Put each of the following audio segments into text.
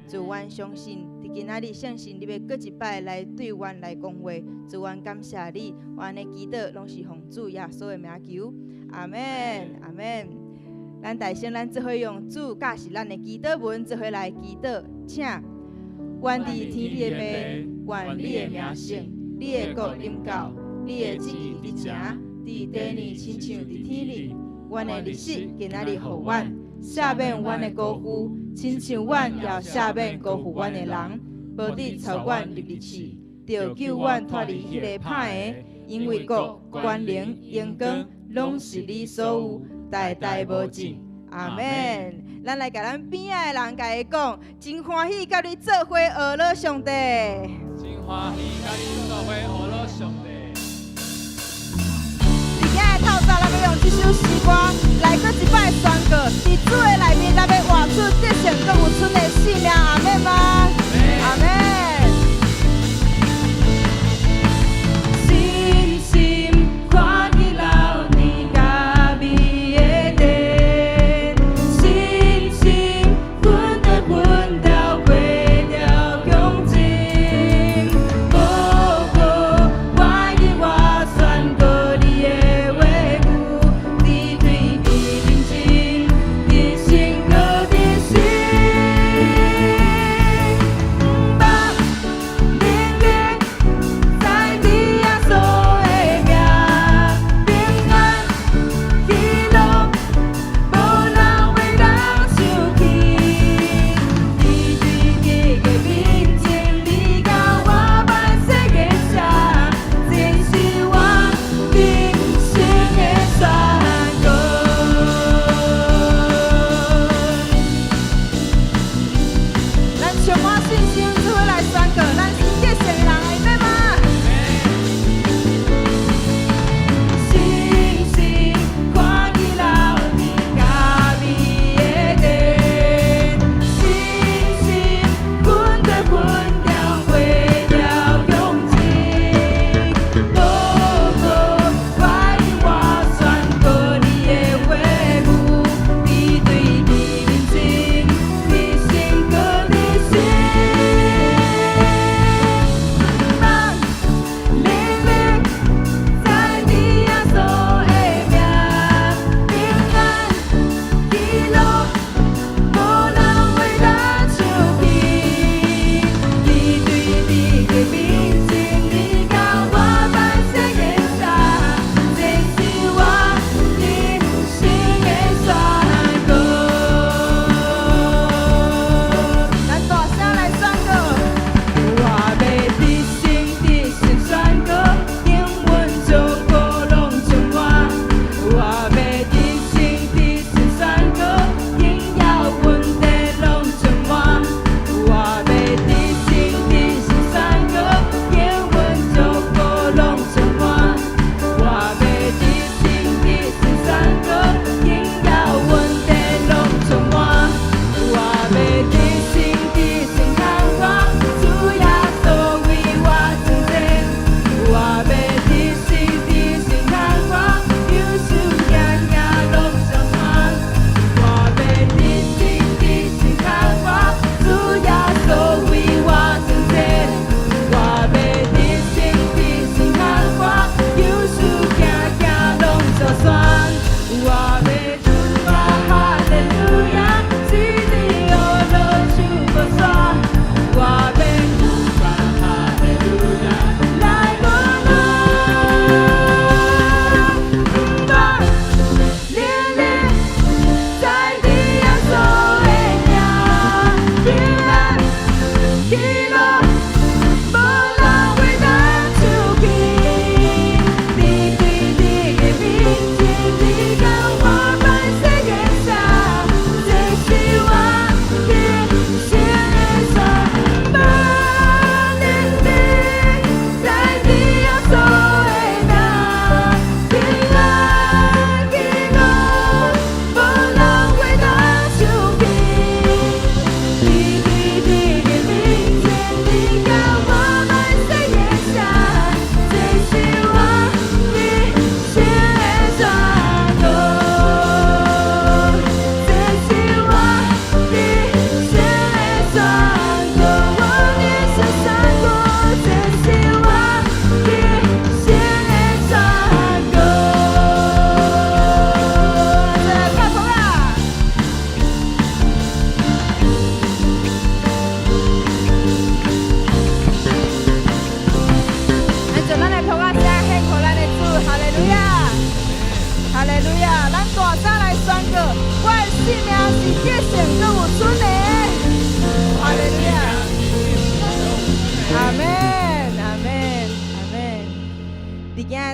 主，阮相信，佇今仔日聖神，你欲閣一擺來對阮來講話。主，阮感謝你，阮的祈禱攏是奉主耶穌的名求，阿們，阿們。咱大聲，咱做伙用主教示咱的祈禱文，做伙來祈禱，請。願佇天頂的父，願你的名聖，你的國臨到，你的旨意執行，佇地裡親像佇天裡。阮的日食今仔日予阮，赦免阮的辜負，親像阮也赦免辜負阮的人，無得帶阮入去試，著救阮脫離彼個歹的，因為國、權能、榮光，攏是你所有，代代無盡。阿們。咱來共咱邊仔的人共伊講，真歡喜佮你做伙學樂上帝。真歡喜佮你做伙學樂上帝。佇今日透早，咱欲用這首詩歌來閣一擺宣告，佇主的內面，咱欲活出得勝閣有出的生命。阿們嗎？阿們。深深看見老天甲美的殿，深深阮的奮鬥過著強勁，無過懷疑我宣告你的話語，佇對面面前，得勝閣得勝。毋捌能力在佇耶穌的名，平安喜樂，無人會當收去。佇對敵的面前，你共我萬世的聲，這是我人生的宣告。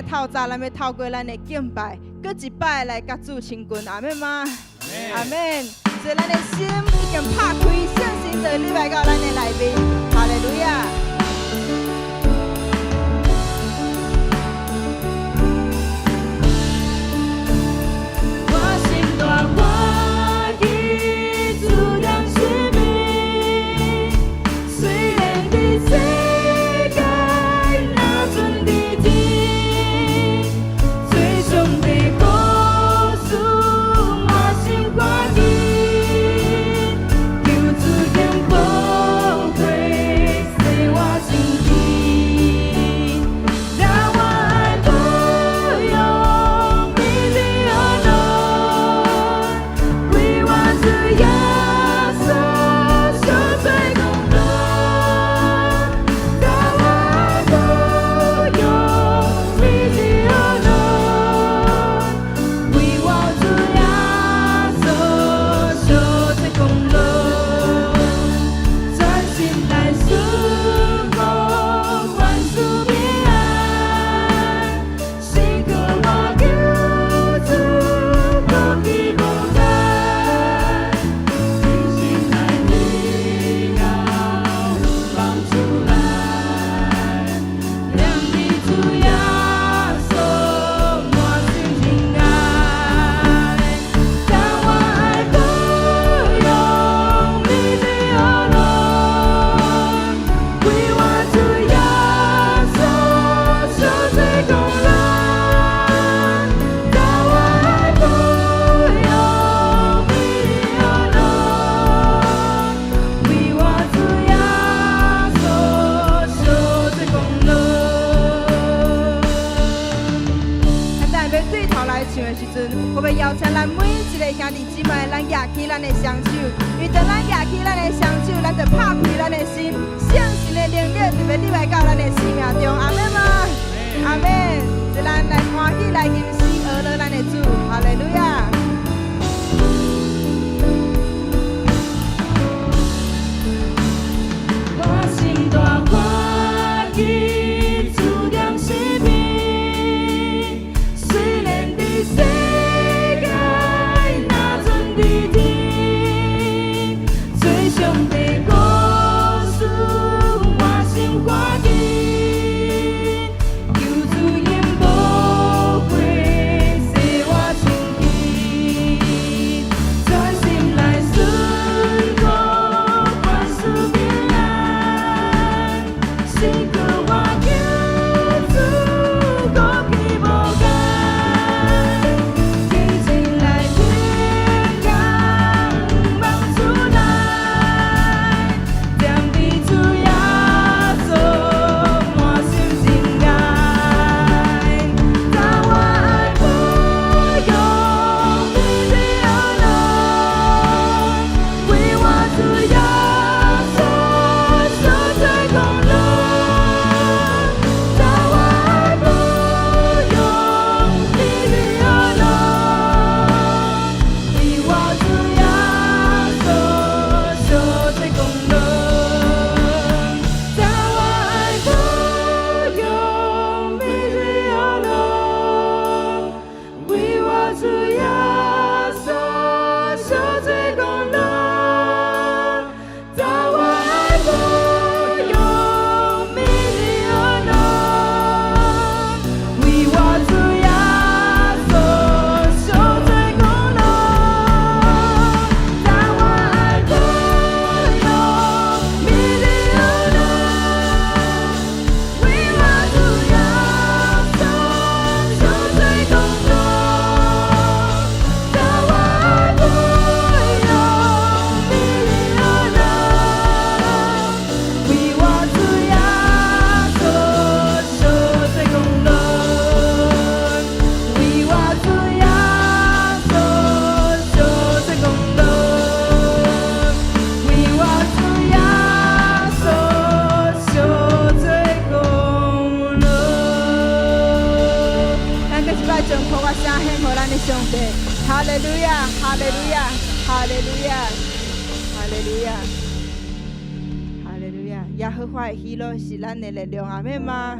仔透早，咱欲透過咱的敬拜，閣一擺來佮主親近，阿們嗎？阿們。所以咱的心已經拍開，聖神就入來到咱的內面，哈利路亞。我心大歡喜，主踮身邊，雖然佇世界若賰佇天，做上帝故事滿心歡喜，求主用寶血洗我清氣，讓我愛保養美麗樂，為我主耶穌贖罪功勞，讓我愛保養美麗樂，為我主耶穌贖罪功勞，專心來順服，萬事平安，是靠我救主，過去無間，真心來天高放出來，踮佇主耶穌滿心平安，當我愛保養美麗樂，為我主耶穌贖罪功勞，當我愛保養美麗樂，為我主耶穌贖罪功勞。咱等欲對頭來唱的時陣，我欲邀請咱每一个兄弟姊妹，咱舉起咱的雙手，因為當咱舉起咱的雙手，咱就拍開咱的心，聖神的能力就欲入來到咱的生命中，阿們嗎？阿們。所以咱來歡喜來吟詩，呵咾咱的主，哈利路亞。我心大歡喜，主踮身邊，雖然佇世界若賰佇天，做上帝故事滿心歡喜，求主用寶血洗我清氣，專心來順服，萬事平安，是靠我救主，過去無間，天真來平安望出來，踮佇主耶穌滿心真愛，當我愛保養美麗樂，為我主耶穌贖罪功勞，當我愛保養美麗樂，為我主耶穌贖罪功勞，當我愛保養美麗樂，為我主耶穌贖罪功勞，當我愛保養美麗樂，為我主耶穌贖罪功勞，當我愛保養美麗樂，為我主耶穌贖罪功勞，當我愛保養美麗樂，為我主耶穌贖罪功勞，為我主耶穌贖罪功勞，為我主耶穌贖罪功勞。咱閣一擺將鼓仔聲獻予咱的上帝，哈利路亞，哈利路亞，哈利路亞，哈利路亞，哈利路亞。耶和華的喜樂是咱的力量，阿們嗎？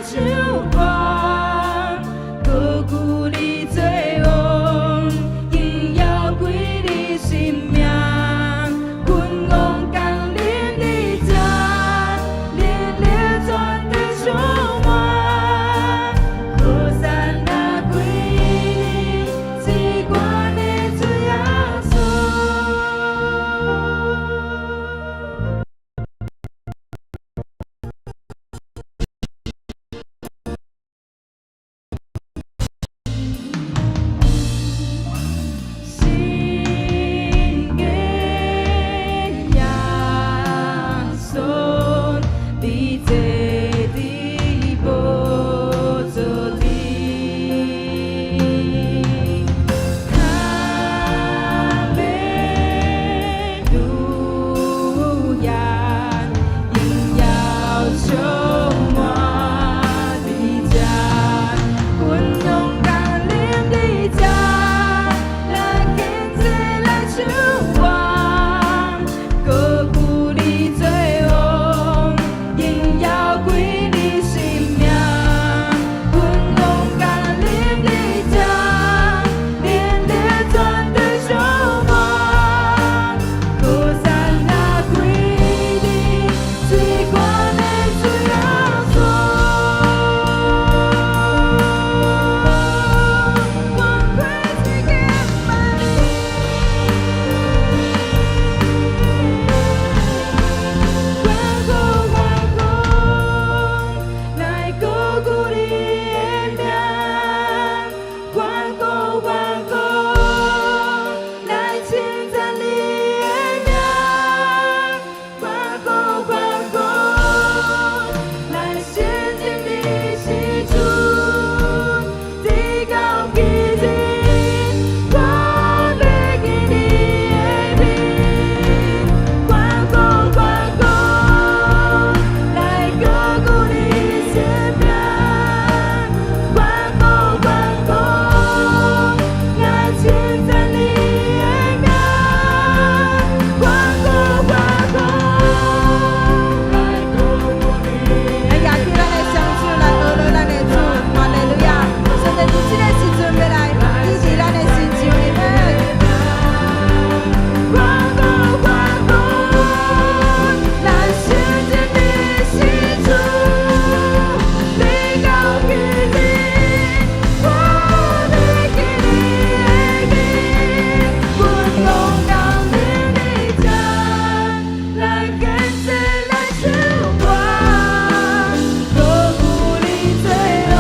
唱歌，高舉你做王，榮耀歸你聖名，君王降臨佇這，能力全地充滿，和散那歸你，至懸的主耶穌。聖潔耶穌，你坐佇寶座頂，哈利路亞，榮耀充滿佇這，君王降臨佇這，來獻祭來唱歌，高舉你做王，榮耀歸你聖名，君王降臨佇這，能力全地充滿，和散那歸你，至懸的主耶穌。我開始敬拜你，歡呼歡呼，來高舉你的名，歡呼歡呼，來稱讚你的名，歡呼歡呼，來承認你是主，至高奇蹟，我欲記你的名，歡呼歡呼，來高舉你聖名，歡呼歡呼，來稱讚你的名，歡呼歡呼，來舉起咱的雙手來阿羅咱的主，哈利路亞！上帝佇這個時陣欲來醫治咱的身上，阿門。歡呼歡呼，來承認你是主，至高奇蹟，我欲記你的名，君王降臨佇這，來獻祭來唱歌，高舉你做王，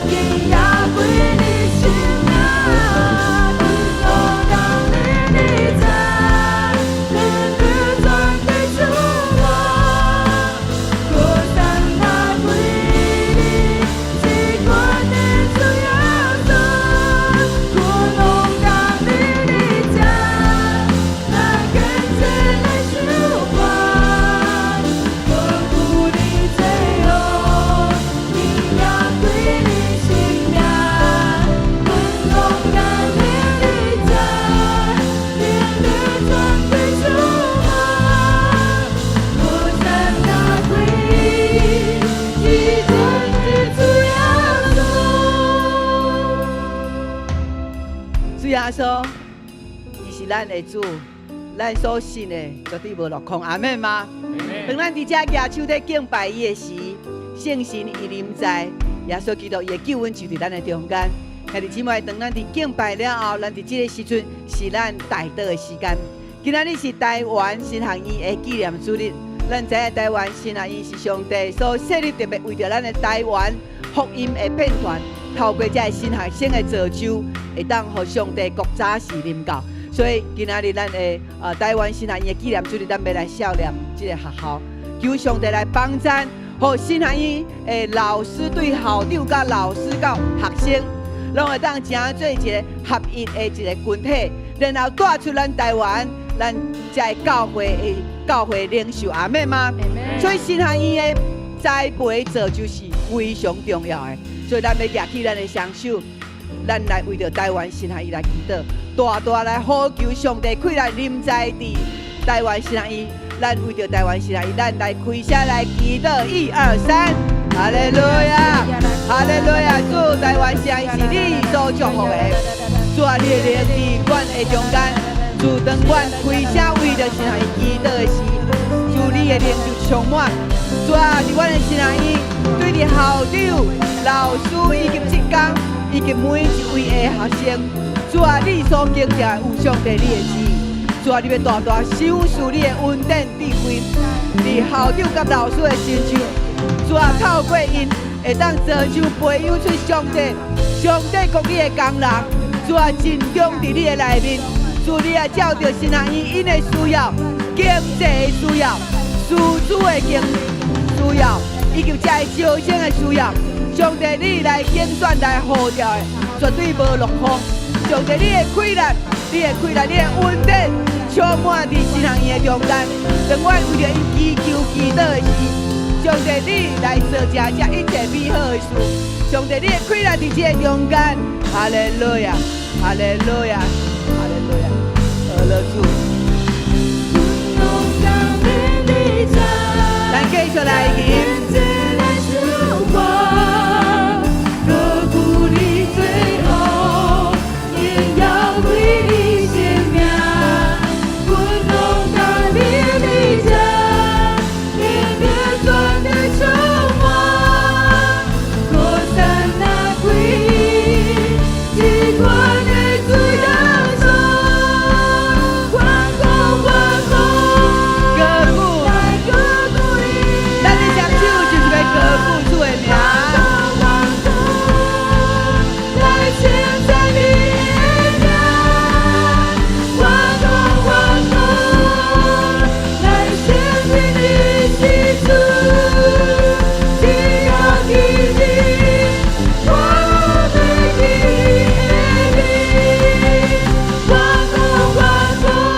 榮耀歸你聖名，君王降臨佇這，能力全地充滿，和散那歸你，至懸的主耶穌，君王降臨佇這，來獻祭來唱歌，高舉你做王，榮耀歸你聖名，君王降臨佇這，能力全地充滿，和散那歸你，至懸的主耶穌。主耶穌，伊是咱的主，咱所信的絕對無落空，阿們嗎？當咱佇遮舉手咧敬拜伊的時，聖神伊臨在，耶穌基督伊的救恩就佇咱的中間。兄弟姊妹，當咱佇敬拜了後，咱佇這个時陣是咱代禱的時間。今仔日是台灣神學院的紀念主日，咱知影台灣神學院是上帝所設立，特別為著咱的台灣福音的遍傳，透過這个神學生的造就，會當予上帝國早時臨到。所以今仔日咱的台灣神學院的紀念主日，咱欲來數念這个學校，求上帝來幫贊，予神學院的老師對校長佮老師到學生，攏會當成做一个合一的一个群體，然後帶出咱台灣，咱這个教會的教會領袖，阿們嗎？所以神學院的栽培造就是非常重要的，所以咱欲舉起咱的雙手，咱來為著台灣神學院來祈禱，大大來呼求上帝開來臨在佇台灣神學院，咱為著台灣神學院，咱來開聲來祈禱，一二三。哈利路亞，哈利路亞！主，台灣城是你所祝福的，主啊，你的靈佇阮的中間，主，當阮開聲為著神學院祈禱的時，主你的靈就充滿。主啊，佇阮的神學院，對佇校長、老師以及職工，以及每一位的學生，主啊，你所經歷的有上帝你的旨意。主啊，你欲大大賞賜你的恩典智慧，佇校長佮老師的身上。主啊，透過𪜶會當造就培養出上帝、上帝國你的工人。主啊，盡忠佇你的內面。主你啊，照著神學院𪜶的需要、經濟的需要、師資的經需要，以及遮的招生的需要，上帝你來揀選來呼召的，絕對無落空。上帝你的氣力，你的氣力，你的恩典，充滿佇神學院的中間。當阮為著𪜶祈求祈禱的時，上帝你來做成這一切美好的事。上帝你的氣力佇這个中間，哈利路亞，哈利路亞，哈利路亞，阿樂主。咱繼續來吟。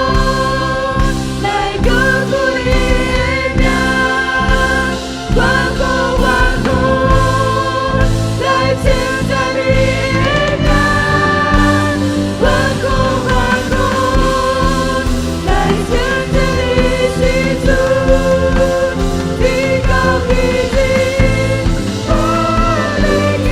高舉，咱的雙手就是欲高舉主的名。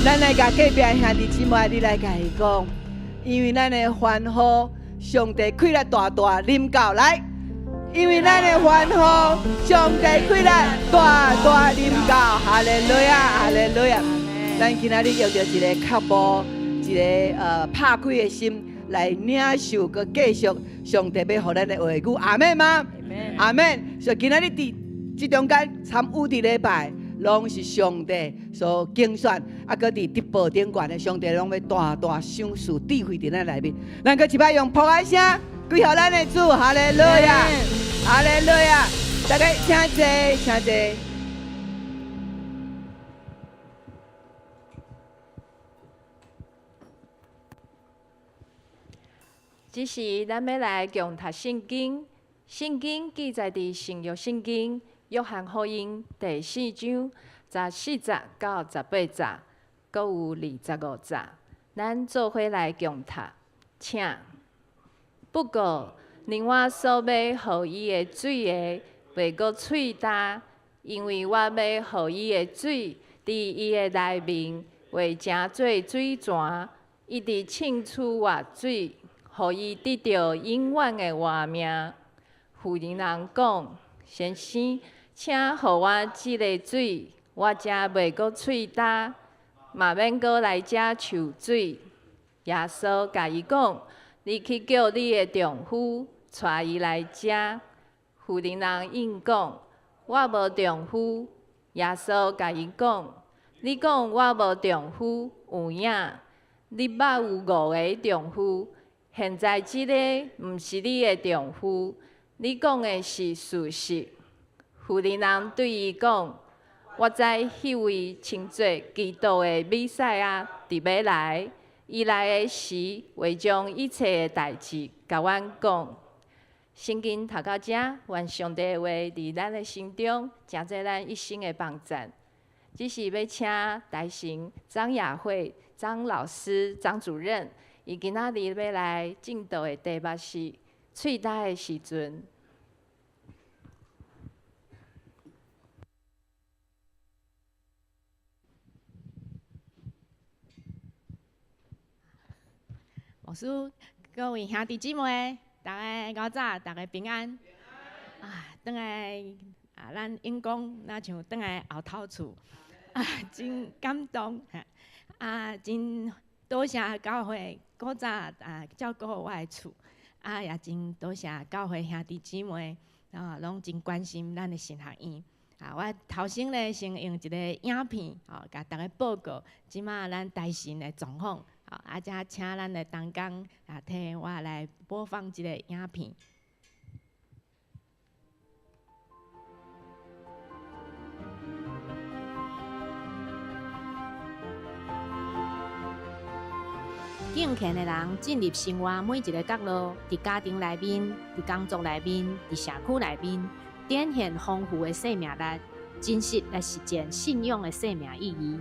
咱來共隔壁兄弟姊妹，你來共伊講，因為咱的歡呼，上帝氣力大大臨到來，因為咱的歡呼，上帝氣力大大臨到，哈利路亞，哈利路亞。咱今仔日用著一个渴慕，一个拍開的心來領受，閣繼續上帝欲予咱的話語，阿們嗎？阿們。所以今仔日佇這中間參與佇禮拜，攏是上帝所揀選，啊，閣佇直播頂懸的上帝攏欲大大賞賜智慧佇咱內面。咱閣一擺用噗仔聲，歸予咱的主，哈利路亞，哈利路亞！大家請坐，請坐。這時，咱欲來共讀聖經。聖經記載佇新約聖經約翰福音第四章十四節到十八節，閣有25節。咱做伙來共讀，請。不過，恁我所欲予伊的水的，袂閣喙焦，因為我欲予伊的水，佇伊的內面化成做水泉，一直滲出活水，予伊得著永遠的活命。婦人講：先生，請予我這个水，我才袂閣喙焦，嘛免閣來遮取水。耶穌共伊講：你去叫你的丈夫，帶伊來遮。婦人應講：我無丈夫。耶穌共伊講：你講我無丈夫，有影，你捌有五个丈夫，現在這个毋是你的丈夫，你講的是事實。婦人對伊講：我知彼位稱做基督的彌賽亞佇欲來，伊來的時，會將一切的代誌共阮講。聖經讀到遮，願上帝的話佇咱的心中，成做咱一生的幫贊。這時欲請台神張雅慧張老師張主任，伊今仔日欲來證道的題目是喙焦的時陣。牧師，各位兄弟姊妹，大家午早，大家平安。啊，轉來啊，咱永光若像轉來後頭厝，啊，真感動。啊，真多謝教會古早啊照顧我的厝，啊也真多謝教會兄弟姊妹，啊，攏真關心咱的神學院。啊，我頭先咧先用一個影片，吼，共大家報告這馬咱台神的狀況。啊，才請咱的同工啊，替我來播放這個影片。敬虔的人進入生活每一个角落，佇家庭內面、佇工作內面、佇社區內面，展現豐富的生命力，真實來實踐信仰的生命意義。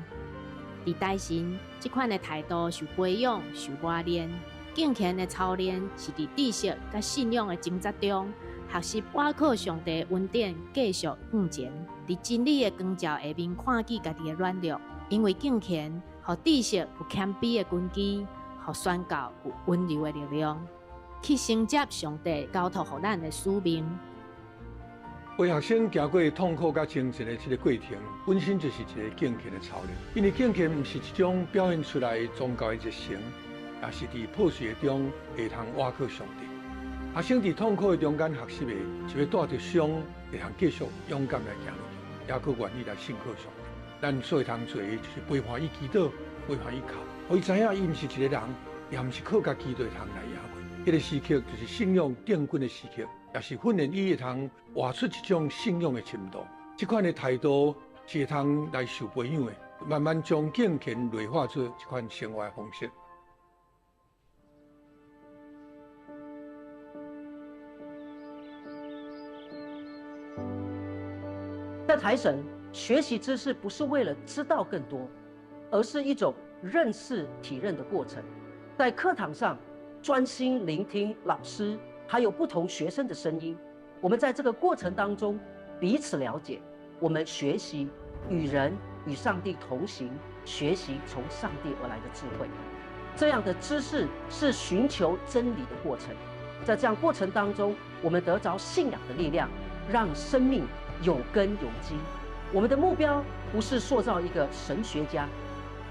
佇台神，這款的態度受培養、受磨練。敬虔的操練是佇知識佮信仰的掙扎中，學習倚靠上帝恩典，繼續向前。佇真理的光照下面，看見家己的軟弱，因為敬虔，予知識有謙卑的根基，予宣教有溫柔的力量，去承接上帝交託予咱的使命。為學生行過痛苦佮精神的這個過程，本身就是一個敬虔的操練。因為敬虔毋是一種表現出來宗教的熱誠，也是佇破碎的中會通倚靠上帝。學生佇痛苦的中間學習的，是欲帶著傷，會通繼續勇敢來行落去，也閣願意來信靠上帝。咱所會通做的，就是陪伴伊祈禱，陪伴伊哭，予伊知影伊毋是一個人，也毋是靠家己就會通來贏過。彼個時刻就是信仰奠根的時刻。也是訓練伊會通活出這種信仰的深度，這款的態度是會通來受培養的，慢慢將敬虔內化做這款生活的方式。在台神學習知識不是為了知道更多，而是一種認識體認的過程。在課堂上專心聆聽老師，還有不同學生的聲音，我們在這個過程當中彼此了解，我們學習與人與上帝同行，學習從上帝而來的智慧。這樣的知識是尋求真理的過程，在這樣過程當中，我們得着信仰的力量，讓生命有根有基。我們的目標不是塑造一個神學家，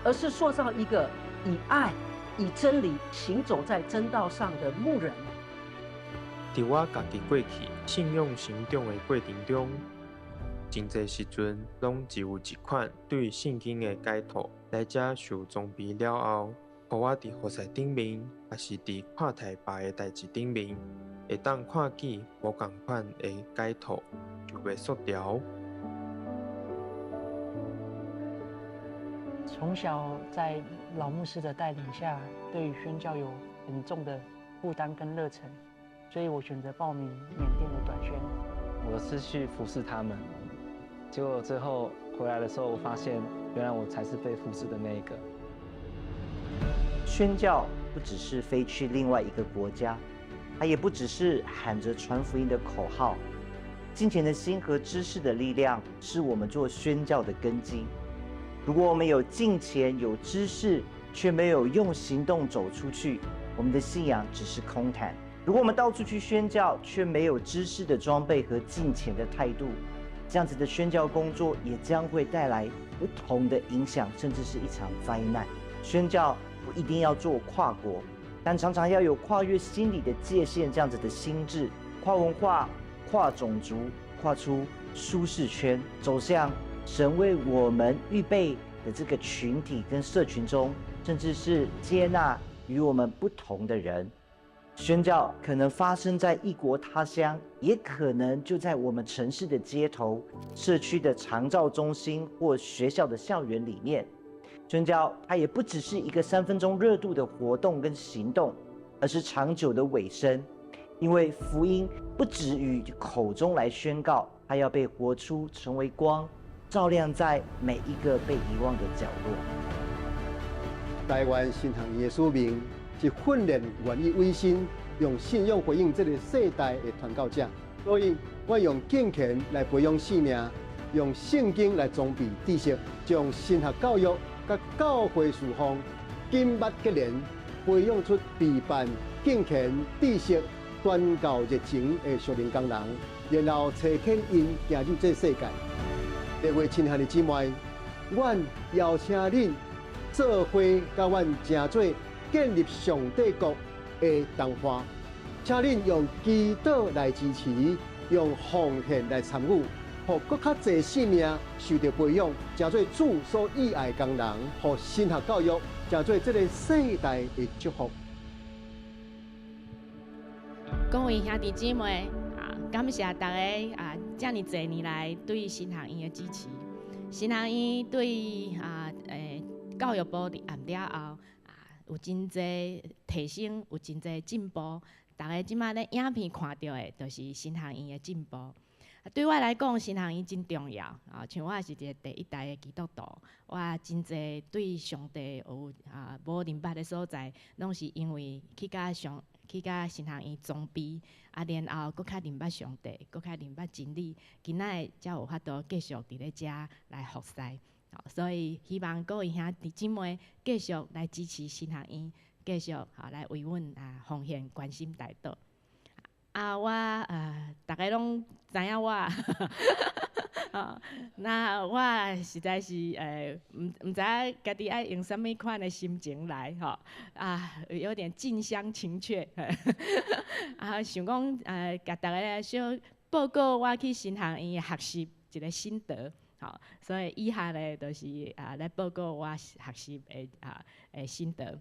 而是塑造一個以愛、以真理行走在真道上的牧人。佇我家己過去信仰成長的過程中，真濟時陣攏只有一款對聖經的解讀。來遮受裝備了後，予我佇雨傘頂面，抑是佇看台壩的代誌頂面，會當看見無仝款的解讀，就袂縮牢。從小在老牧師的帶領下，對於宣教有很重的負擔跟熱忱。所以我選擇報名緬甸的短宣。我是去服侍他們，結果最後回來的時候，我發現原來我才是被服侍的那一個。宣教不只是飛去另外一個國家，它也不只是喊着傳福音的口號。敬虔的心和知識的力量，是我們做宣教的根基。如果我們有敬虔、有知識，卻沒有用行動走出去，我們的信仰只是空談。如果我們到處去宣教，卻沒有知識的裝備和敬虔的態度，這樣子的宣教工作也將會帶來不同的影響，甚至是一場災難。宣教不一定要做跨國，但常常要有跨越心理的界限，這樣子的心智，跨文化、跨種族、跨出舒適圈，走向神為我們預備的這個群體跟社群中，甚至是接納與我們不同的人。宣教可能發生在異國他鄉，也可能就在我們城市的街頭、社區的長照中心或學校的校園裡面。宣教它也不只是一個3分鐘熱度的活動跟行動，而是長久的委身。因為福音不止於口中來宣告，它要被活出，成為光，照亮在每一個被遺忘的角落。台灣神學院的使命是訓練願意委身用信仰回應這个世代的傳教者。所以我用敬虔來培養生命，用聖經來裝備知識，將神學教育佮教會事奉緊密結連，培養出備辦敬虔、知識、傳教熱情的屬靈工人，然後差遣𪜶行入這世界。各位親愛的姊妹，阮邀請恁做伙佮阮成做建立上帝國的同伴，請恁用祈禱來支持，用奉獻來參與，予閣較濟生命受著培養，成做主所喜愛的工人，予神學教育成做這个世代的祝福。各位兄弟姊妹啊，感謝大家啊，遮爾濟年來對神學院的支持。神學院對啊，教育部入了後啊，有真濟提升，有真濟進步。大家這馬咧影片看著的，就是神學院的進步。對我來講，神學院真重要啊！像我是一个第一代的基督徒，我真濟對上帝有啊無認捌的所在，攏是因為去佮神學院裝備，啊，然後閣較認捌上帝，閣較認捌真理，今仔日才有法度繼續佇咧遮來服侍。所以希望各位兄弟姊妹繼續來支持神學院，繼續來為阮啊奉獻關心代禱。啊，我逐家攏知影我，那我實在是毋知影家己愛用啥物款的心情來吼，啊，有點近鄉情怯，啊，想講共逐家小報告我去神學院的學習一个心得，吼，所以以下咧就是啊來報告我學習的啊的心得。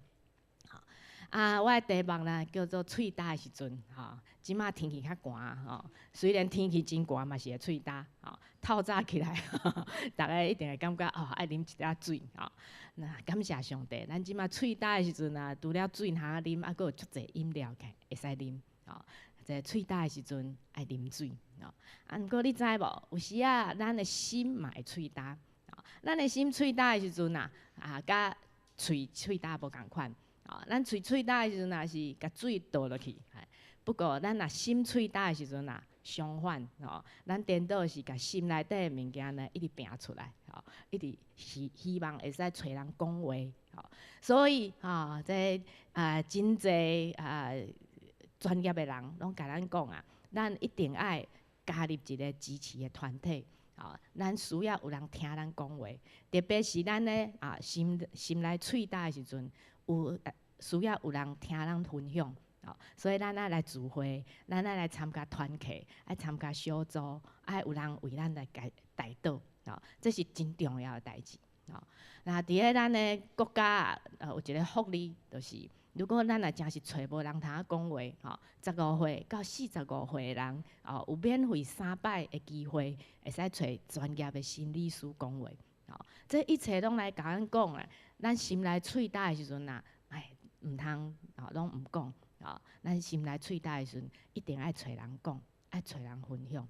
啊，我的題目呢叫做喙焦的時陣，吼，這馬天氣較寒吼，雖然天氣真寒嘛是會喙焦，吼，透早起來，逐家一定會感覺哦，愛啉一寡水，吼。那感謝上帝，咱這馬喙焦的時陣啊，除了水通啉，啊，閣有足濟飲料會使啉，吼。這喙焦的時陣愛啉水，吼。啊，毋過你知無？有時啊，咱的心嘛會喙焦，吼。咱的心喙焦的時陣啊，啊，佮喙焦無仝款。咱喙喙焦的時陣，若是共水倒落去。不過，咱若心喙焦的時陣啊，相反吼，咱顛倒是共心內底的物件呢，一直拚出來，吼，一直希望會使揣人講話，吼。所以吼，這啊真濟啊專業的人攏共咱講啊，咱一定愛加入一个支持的團體，吼，咱需要有人聽咱講話，特別是咱咧啊心內喙焦的時陣。有需要有人聽咱分享，所以咱愛來聚會，咱愛來參加團契，愛參加小組，愛有人為咱來代禱，這是真重要的代誌。那佇咧咱的國家啊，有一个福利，就是如果咱若真是揣無人通講話，吼，15歲到45歲的人，哦，有免費三擺的機會，會使揣專業的心理師講話，吼，這一切攏來共咱講啊。咱心內喙焦的時陣啊，哎，毋通吼攏毋講，吼，咱心內喙焦的時陣，一定愛揣人講，愛揣人分享。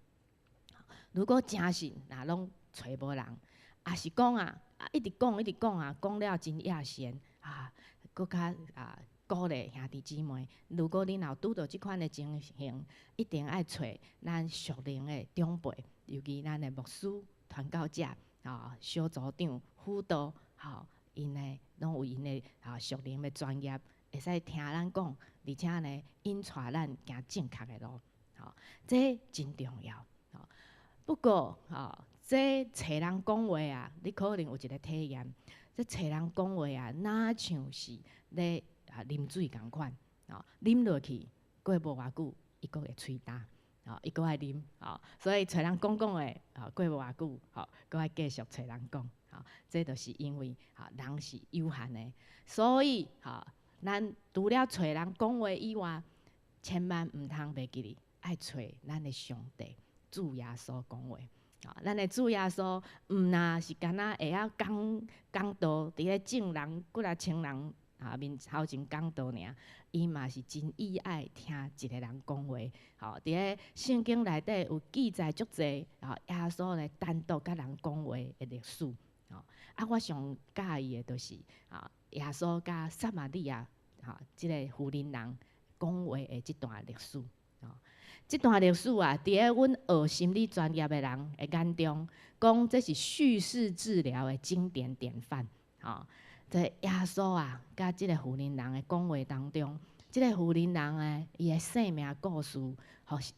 如果真是若攏揣無人，抑是講啊，一直講一直講啊，講了真厭嫌啊，閣較啊鼓勵兄弟姊妹。如果恁若有拄著這款的情形，一定愛揣咱屬靈的長輩，尤其咱的牧師、傳教者、啊小組長、輔導，吼。𪜶呢，攏有𪜶的啊屬靈的專業，會使聽咱講，而且呢，引帶咱行正確的路，吼，這真重要。吼，不過吼，這揣人講話啊，你可能有一个體驗，這揣人講話啊，若像是咧啊啉水仝款，吼，啉落去過無偌久，伊閣會喙焦，吼，伊閣愛啉，吼，所以揣人講講的，吼，過無偌久，吼，閣愛繼續揣人講。吼，這就是因為吼人是有限的，所以吼，咱除了揣人講話以外，千萬毋通袂記得愛揣咱的上帝主耶穌講話。吼，咱的主耶穌毋若是干焦會曉講講道，佇咧眾人幾若千人啊面頭前講道爾，伊嘛是真喜愛聽一个人講話。吼，佇咧聖經內底有記載足濟，吼耶穌咧單獨佮人講話的歷史。吼，啊，我上佮意的就是啊，耶穌佮撒瑪利亞吼這个婦人人講話的這段歷史。這段歷史啊，佇咧阮學心理專業的人的眼中，講這是敘事治療的經典典範。吼，這耶穌啊，佮這個婦人人的講話當中，這個婦人人的伊的生命故事，予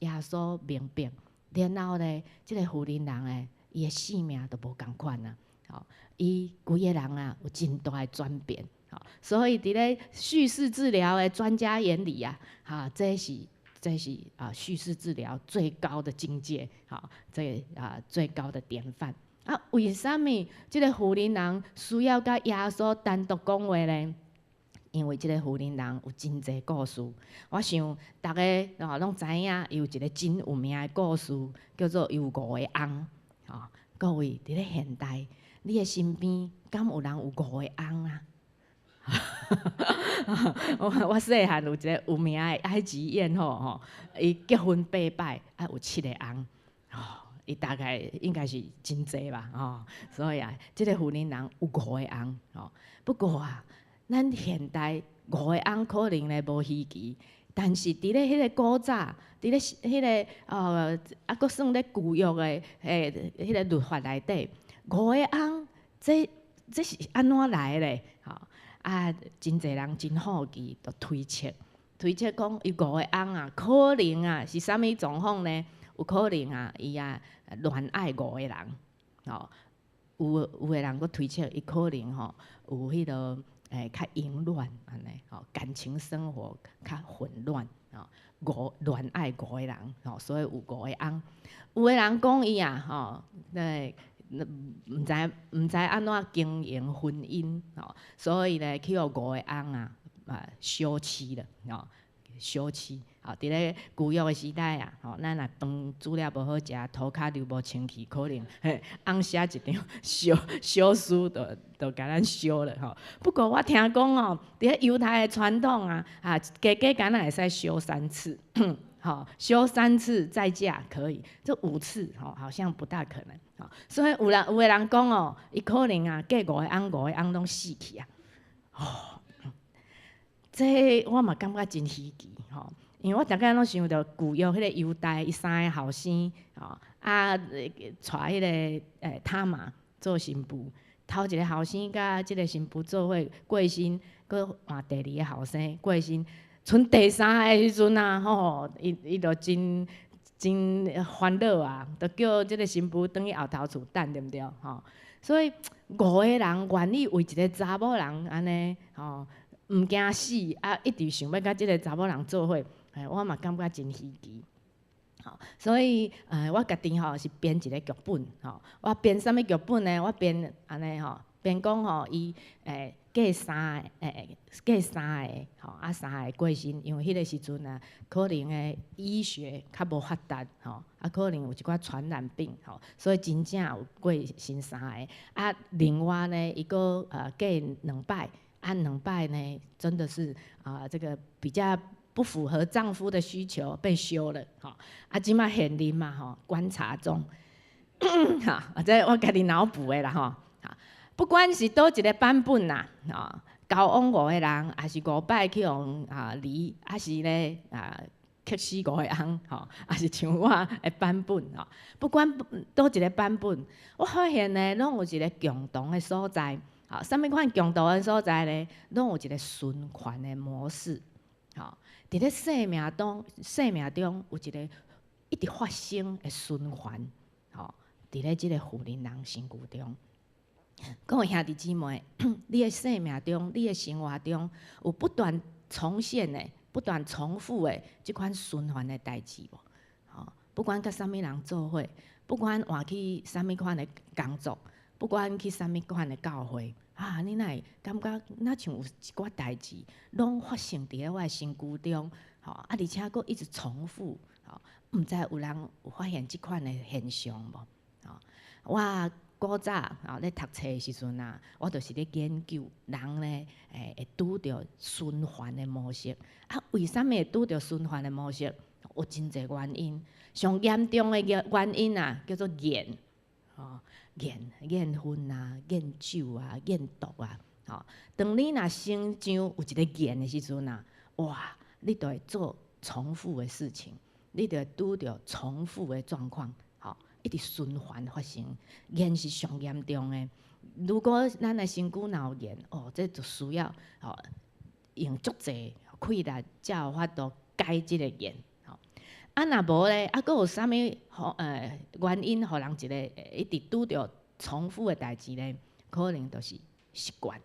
耶穌明白。然後咧，這個婦人人的伊的生命就無仝款啊。吼，伊規个人啊，有真大的轉變。吼，所以佇咧敘事治療的專家眼裡啊，哈，這是啊敘事治療最高的境界，吼，這個啊最高的典範。啊，為啥物這個婦人人需要佮耶穌單獨講話呢？因為這個婦人人有真濟故事。我想逐家吼攏知影，伊有一個真有名的故事，叫做伊有五個翁。吼，各位佇咧現代，你的身邊敢有人有五個翁啊？我細漢有一個有名的埃及豔後吼，伊結婚八擺，啊有七個翁，吼，伊大概應該是真濟吧，吼，所以啊，這個婦人人有五個翁，吼。不過啊，咱現代五個翁可能咧無稀奇，但是佇咧彼個古早，佇咧彼個啊，閣算咧舊約的彼個律法內底，五個翁，這是按怎來的咧？吼，啊，真濟人真好奇，就推測，推測講伊五個翁啊，可能啊是啥物狀況呢？有可能啊，伊啊戀愛五個人，吼，有的人閣推測，伊可能吼有彼個較淫亂按呢，吼，感情生活較混亂，吼，戀愛五個人，吼，所以有五個翁。有的人講伊啊，吼，對。毋知按怎經營婚姻，吼，所以咧去予五個翁啊啊相飼了，吼，相飼。吼，佇咧舊約的時代啊，吼，咱若飯煮了無好食，塗跤溜無清氣，可能嘿翁寫一張休書就共咱休了吼。不過我聽講哦，佇咧猶太的傳統啊，啊加加敢若會使休三次，吼，休三次再嫁可以，這五次吼好像不大可能。所以有的人講哦，伊可能啊，嫁五個翁，五個翁攏死去啊。哦，這我嘛感覺真稀奇吼，因為我逐擺攏想著舊約彼個猶大，伊三个後生吼，啊，娶彼個他瑪做新婦，頭一个後生佮這个新婦做伙過身，閣換第二个後生過身，賰第三个時陣啊，吼，伊就真煩惱啊，就叫這个新婦轉去後頭厝等，對毋對？吼，所以五個人願意為一個查某人按呢，吼，毋驚死啊，一直想欲佮這个查某人做伙，我嘛感覺真稀奇。吼，所以我家己吼是編一个劇本，吼，我編啥物劇本呢？我編按呢吼，編講吼，伊嫁三個，吼，啊三個過身，因為彼个時陣啊，可能的醫學較無發達，吼，啊可能有一寡傳染病，吼，所以真正有過身三个。啊，另外呢，伊閣嫁兩擺，啊兩擺呢，真的是啊這個比較不符合丈夫的需求，被休了，吼。啊，這馬現任嘛，吼，觀察中，哈，這我家己腦補的啦，吼。不管是佗一个版本啦，吼，交往五个人，抑是五擺去予啊離，抑是咧啊克死五個翁，吼，抑是像我的版本，吼。不管佗一个版本，我發現呢，攏有一个共同的所在，吼，啥物款共同的所在呢？攏有一个循環的模式，吼，佇咧生命中有一个一直發生的循環，吼，佇咧這个婦人人身軀中。各位兄弟姊妹，你的生命中、你的生活中，有不斷重現的、不斷重複的這款循環的代誌無？吼，不管佮啥物人做伙，不管換去啥物款的工作，不管去啥物款的教會，啊，你哪會感覺若像有一寡代誌攏發生佇咧我的身軀中，吼，啊，而且閣一直重複，吼，毋知有人有發現這款的現象無？吼，我古早啊咧讀冊的時陣啊，我就是咧研究人咧，會拄著循環的模式。啊，為啥物會拄著循環的模式？有真濟原因。上嚴重的原因啊，叫做癮，吼，癮、癮薰啊、癮酒啊、癮毒啊。吼，當你若身上有一个癮的時陣啊，哇，你就會做重複的事情，你就會拄著重複的狀況，吼，一直循環發生。癮是上嚴重的。如果咱的身軀若有癮，哦，這就需要吼用足濟氣力，才有法度改這个癮。吼，啊，若無咧，啊，閣有啥物予原因，予人一个一直拄著重複的代誌咧？可能就是習慣，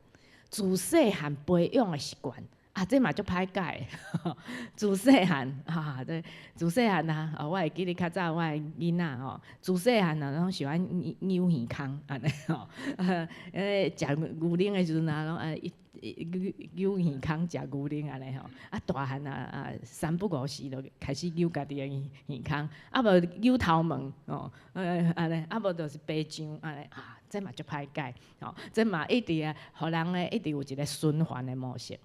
自細漢培養的習慣。啊，這嘛足歹改的。自細漢，哈，這自細漢啊，哦，我會記得較早我的囡仔吼，自細漢啊，攏喜歡扭耳空按呢吼，食牛奶的時陣啊，攏愛一扭扭耳空食牛奶按呢吼，啊，大漢啊啊，三不五時就開始扭家己的耳耳空，啊無扭頭毛吼，按呢，啊無就是白醬按呢，啊，這嘛足歹改，吼，這嘛一直啊，予人咧一直有一個循環的模式。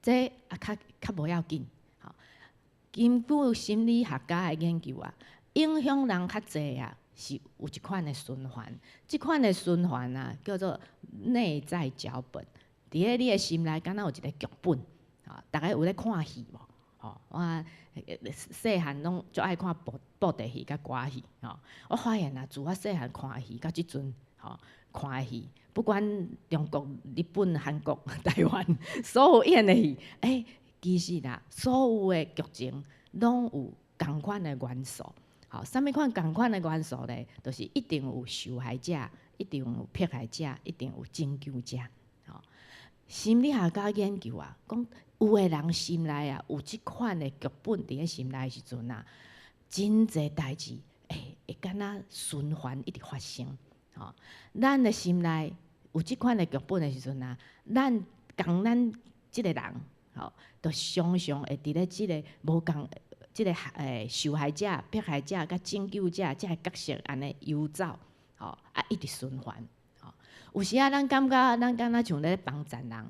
這啊較較無要緊，吼。根據心理學家的研究啊，影響人較濟啊，是有一款的循環。這款的循環啊，叫做內在腳本。佇咧你的心內，敢若有一个劇本，吼，逐家有咧看戲無？吼，我細漢攏足愛看布布袋戲佮歌戲，吼。我發現啊，自我細漢看戲到這陣，吼，看戲，不管中國、日本、韓國、台灣，所有演的戲，欸，其實啦，所有的劇情攏有仝款的元素。吼，啥物款仝款的元素咧？就是一定有受害者，一定有迫害者，一定有拯救者。吼，心理學家研究啊，講有的人心內啊有這款的劇本佇咧心內的時陣啊，真濟代誌會會敢若循環一直發生。吼，咱的心內有這款的劇本的時陣啊，咱共咱這个人，吼，就常常會佇咧這个無仝這个受害者、迫害者佮拯救者這个角色按呢遊走，吼，啊一直循環。吼，有時啊，咱感覺咱敢若像咧幫贊人，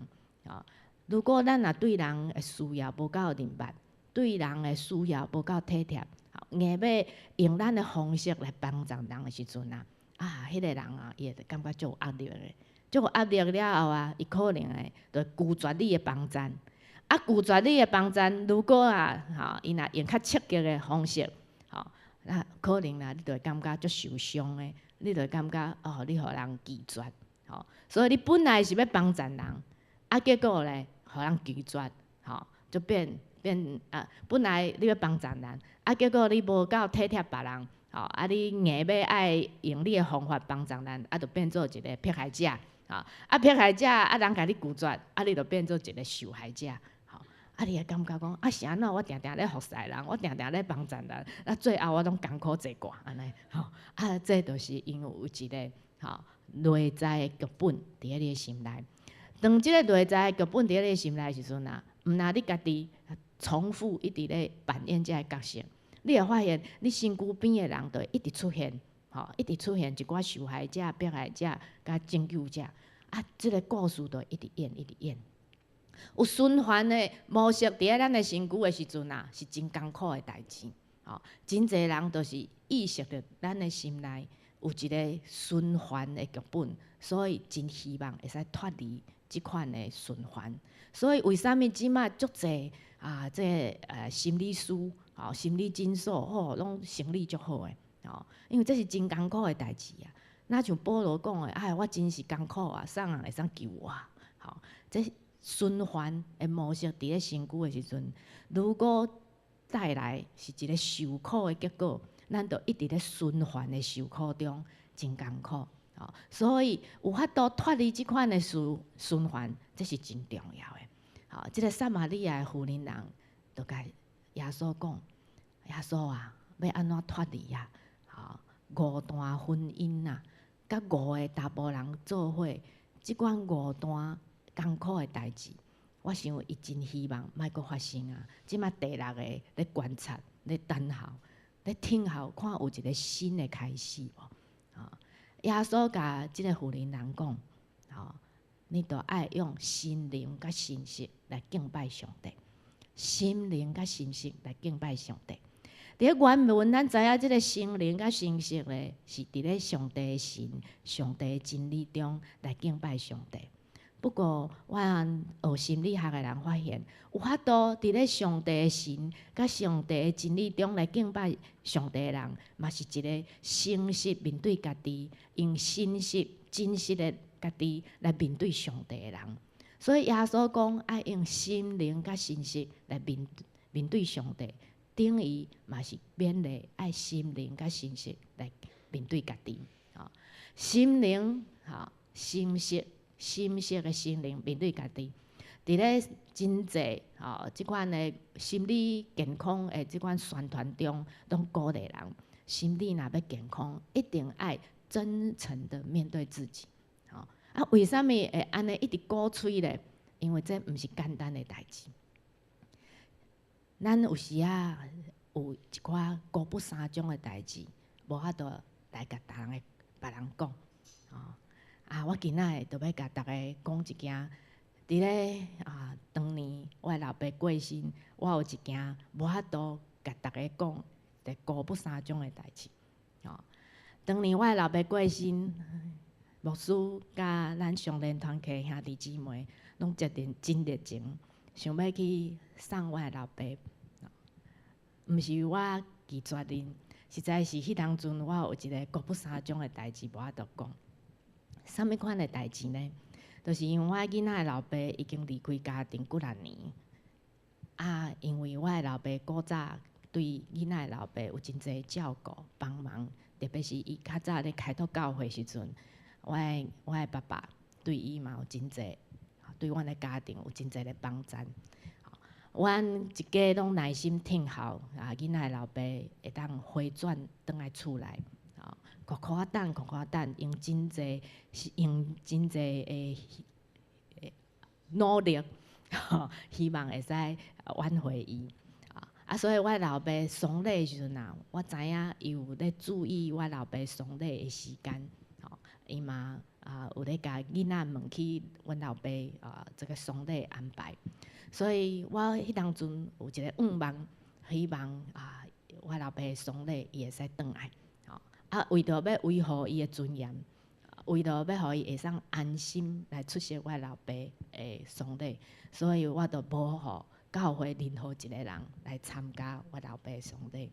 吼，如果咱若對人的需要無夠明白，對人的需要無夠體貼，硬欲用咱的方式來幫助人的時陣啊，啊，彼个人啊，伊會感覺足有壓力的，足有壓力了後啊，伊可能會就拒絕你的幫贊。啊，拒絕你的幫贊，如果啊，吼，伊若用較積極的方式，吼，那可能啦，你就會感覺足受傷的，你就會感覺哦，你予人拒絕，吼，所以你本來是欲幫贊人，啊，結果咧，予人拒絕，吼，就變變啊，本來你欲幫贊人，啊，結果你無夠體貼別人，吼，啊，你硬欲愛用你的方法幫助人，啊，就變做一个迫害者，吼，啊，迫害者，啊，人共你拒絕，啊，你就變做一个受害者。啊！你會感覺講啊，是按怎？我定定咧服侍人，我定定咧幫助人，啊，最後我攏艱苦坐掛按呢，吼！啊，這就是因為有一个吼內在的劇本佇咧你的心內。當這个內在的劇本佇咧你的心內的時陣啊，毋若你家己重複一直咧扮演這个角色，你會發現你身軀邊的人就會一直出現，吼，一直出現一寡受害者、迫害者佮拯救者，啊，這个故事就會一直演，一直演。有循環的模式佇咧咱的身軀的時陣啊，是真艱苦的代誌。吼，真濟人都是意識著咱的心內有一个循環的劇本，所以真希望會使脫離這款的循環。所以為啥物這馬足濟啊？這心理師、吼心理診所，吼攏生意足好的，吼，因為這是真艱苦的代誌啊。若像保羅講的，哎，我真是艱苦啊，啥人會使救我？吼，這循環的模式佇咧身軀的時陣，如果帶來是一个受苦的結果，咱就一直咧循環的受苦中，真艱苦。吼，所以有法度脫離這款的循循環，這是真重要的。吼，這个撒瑪利亞的婦人人，就共耶穌講：耶穌啊，欲按怎脫離啊？吼，五段婚姻啊，佮五个查埔人做伙，這款五段艱苦的代誌，我想伊真希望莫閣發生啊！這馬第六个咧觀察、咧等候、咧聽候，看有一个新的開始無？吼，耶穌共這个婦人人講：吼，你著愛用心靈佮誠實來敬拜上帝，心靈佮誠實來敬拜上帝。佇咧原文，咱知影這个心靈佮誠實咧，是佇咧上帝的神、上帝的真理中來敬拜上帝。不過，我學心理學的人發現，有法度佇咧上帝的神佮上帝的真理中來敬拜上帝的人，嘛是一個誠實面對家己，用誠實、真實的家己來面對上帝的人。所以耶穌講愛用心靈佮誠實來面對上帝，等於嘛是勉勵愛心靈佮誠實來面對家己。心靈吼誠實。誠實的心靈面對家己，佇咧真濟吼這款的心理健康的這款宣傳中，攏鼓勵人心理若欲健康，一定愛真誠的面對自己。吼啊，為啥物會按呢一直鼓吹咧？因為這毋是簡單的代誌。咱有時仔有一寡五不三種的代誌，無法度來共逐人別人講。啊！我今仔日就欲共逐家講一件，佇咧啊，當年我的老爸過身，我有一件無法度共逐家講，佇五不三種的代誌。吼，當年我的老爸過身，牧師佮咱上連團契兄弟姊妹，攏決定真熱情，想欲去送我的老爸。毋是我拒絕𪜶，實在是彼當陣我有一个五不三種的代誌無法度講。啥物款的代誌呢？就是因為我囡仔的老爸已經離開家庭幾若年，啊，因為我的老爸古早對囡仔的老爸有真濟照顧幫忙，特別是伊較早咧開拓教會時陣，我的爸爸對伊嘛有真濟，對阮的家庭有真濟的幫贊。阮一家攏耐心聽候啊，囡仔的老爸會當回轉轉來厝內。苦苦等，苦苦等，用真濟的努力，希望會使挽回伊。啊，所以我老爸喪禮的時陣啊，我知影伊有咧注意我老爸喪禮的時間，吼，伊嘛啊有咧共囡仔問起阮老爸啊這个喪禮安排。所以我彼當陣有一个願望，希望啊我老爸的喪禮伊會使轉來。啊，為著欲維護伊的尊嚴，為著欲予伊會當安心來出席我老爸的喪禮，所以我就無予教會任何一个人來參加我老爸的喪禮。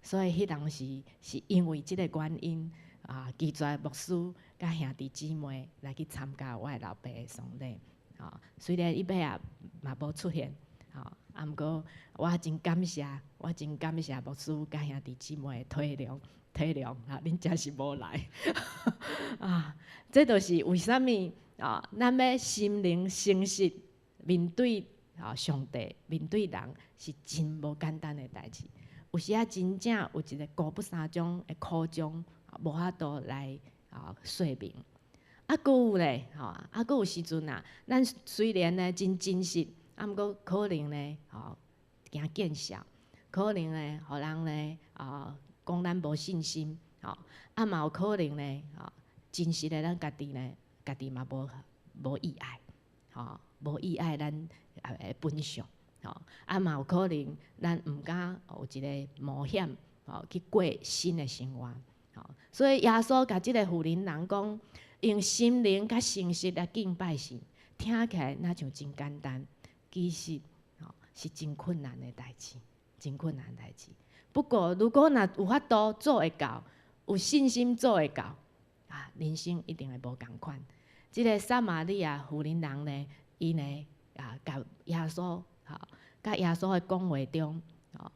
所以彼當時是因為這个原因啊，拒絕牧師佮兄弟姊妹來去參加我的老爸的喪禮。吼，雖然伊尾仔嘛無出現，吼，啊，毋過我真感謝，我真感謝牧師佮兄弟姊妹的體諒。體諒啊，恁真是無來啊！這就是為啥物啊？咱欲心靈誠實面對啊上帝，面對人是真無簡單的代誌。有時仔真正有一个五不三種的苦衷，無法度來啊說明。啊，閣有咧，吼，啊，閣有時陣啊，咱雖然呢真真實，啊，毋過可能呢，吼，驚見笑，可能呢，予人呢，啊，講咱無信心，吼，啊嘛有可能呢，吼，真實的咱家己呢，家己嘛無意愛，吼，無意愛咱的本相，吼，啊嘛有可能咱毋敢有一个冒險，吼，去過新的生活，吼，所以耶穌共這个婦人人講，用心靈佮誠實來敬拜神，聽起來若像真簡單，其實吼是真困難的代誌，真困難的代誌。不過，如果若有法度做會到，有信心做會到，啊，人生一定會無仝款。這个撒瑪利亞婦人人呢，伊呢啊，共耶穌，吼，佮耶穌的講話中，吼，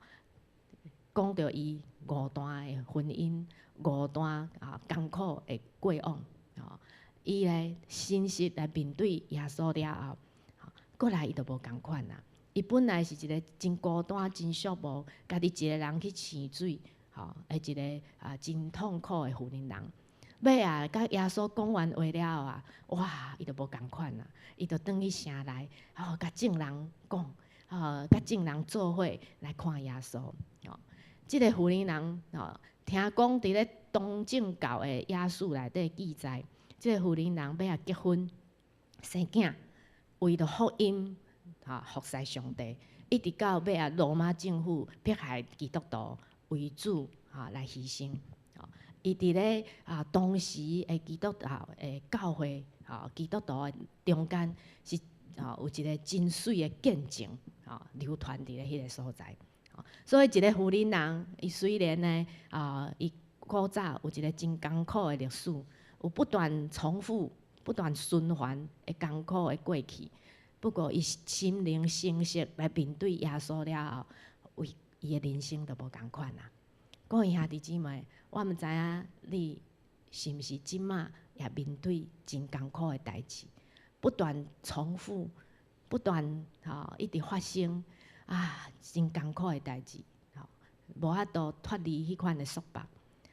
講著伊五段的婚姻，五段啊艱苦的過往，吼，伊呢誠實來面對耶穌了後，過來伊就無仝款啦。伊本來是一个真孤單、真寂寞，家己一个人去揤水，吼，的一个啊真痛苦的婦人人。尾仔，佮耶穌講完話了後啊，哇，伊就無仝款啦，伊就轉去城內，吼，共眾人講，吼，共眾人做伙來看耶穌。吼，這个婦人人，吼，聽講佇咧東正教的野史內底記載，這个婦人人尾仔結婚生囝，為著福音。吼，服侍上帝，一直到尾仔，羅馬政府迫害基督徒為主，吼來犧牲。伊佇咧啊當時的基督教的教會，吼吼基督徒的中間是吼有一个真媠的見證，吼流傳佇咧彼个所在。所以一个婦人人，伊雖然呢，啊，伊古早有一个真艱苦的歷史，有不斷重複、不斷循環的艱苦的過去。不過，伊心靈誠實來面對耶穌了後，為伊的人生就無仝款啊。各位兄弟姊妹，我毋知影你是毋是這馬也面對真艱苦的代誌，不斷重複、不斷吼一直發生啊，真艱苦的代誌，吼，無法度脫離彼款的束縛。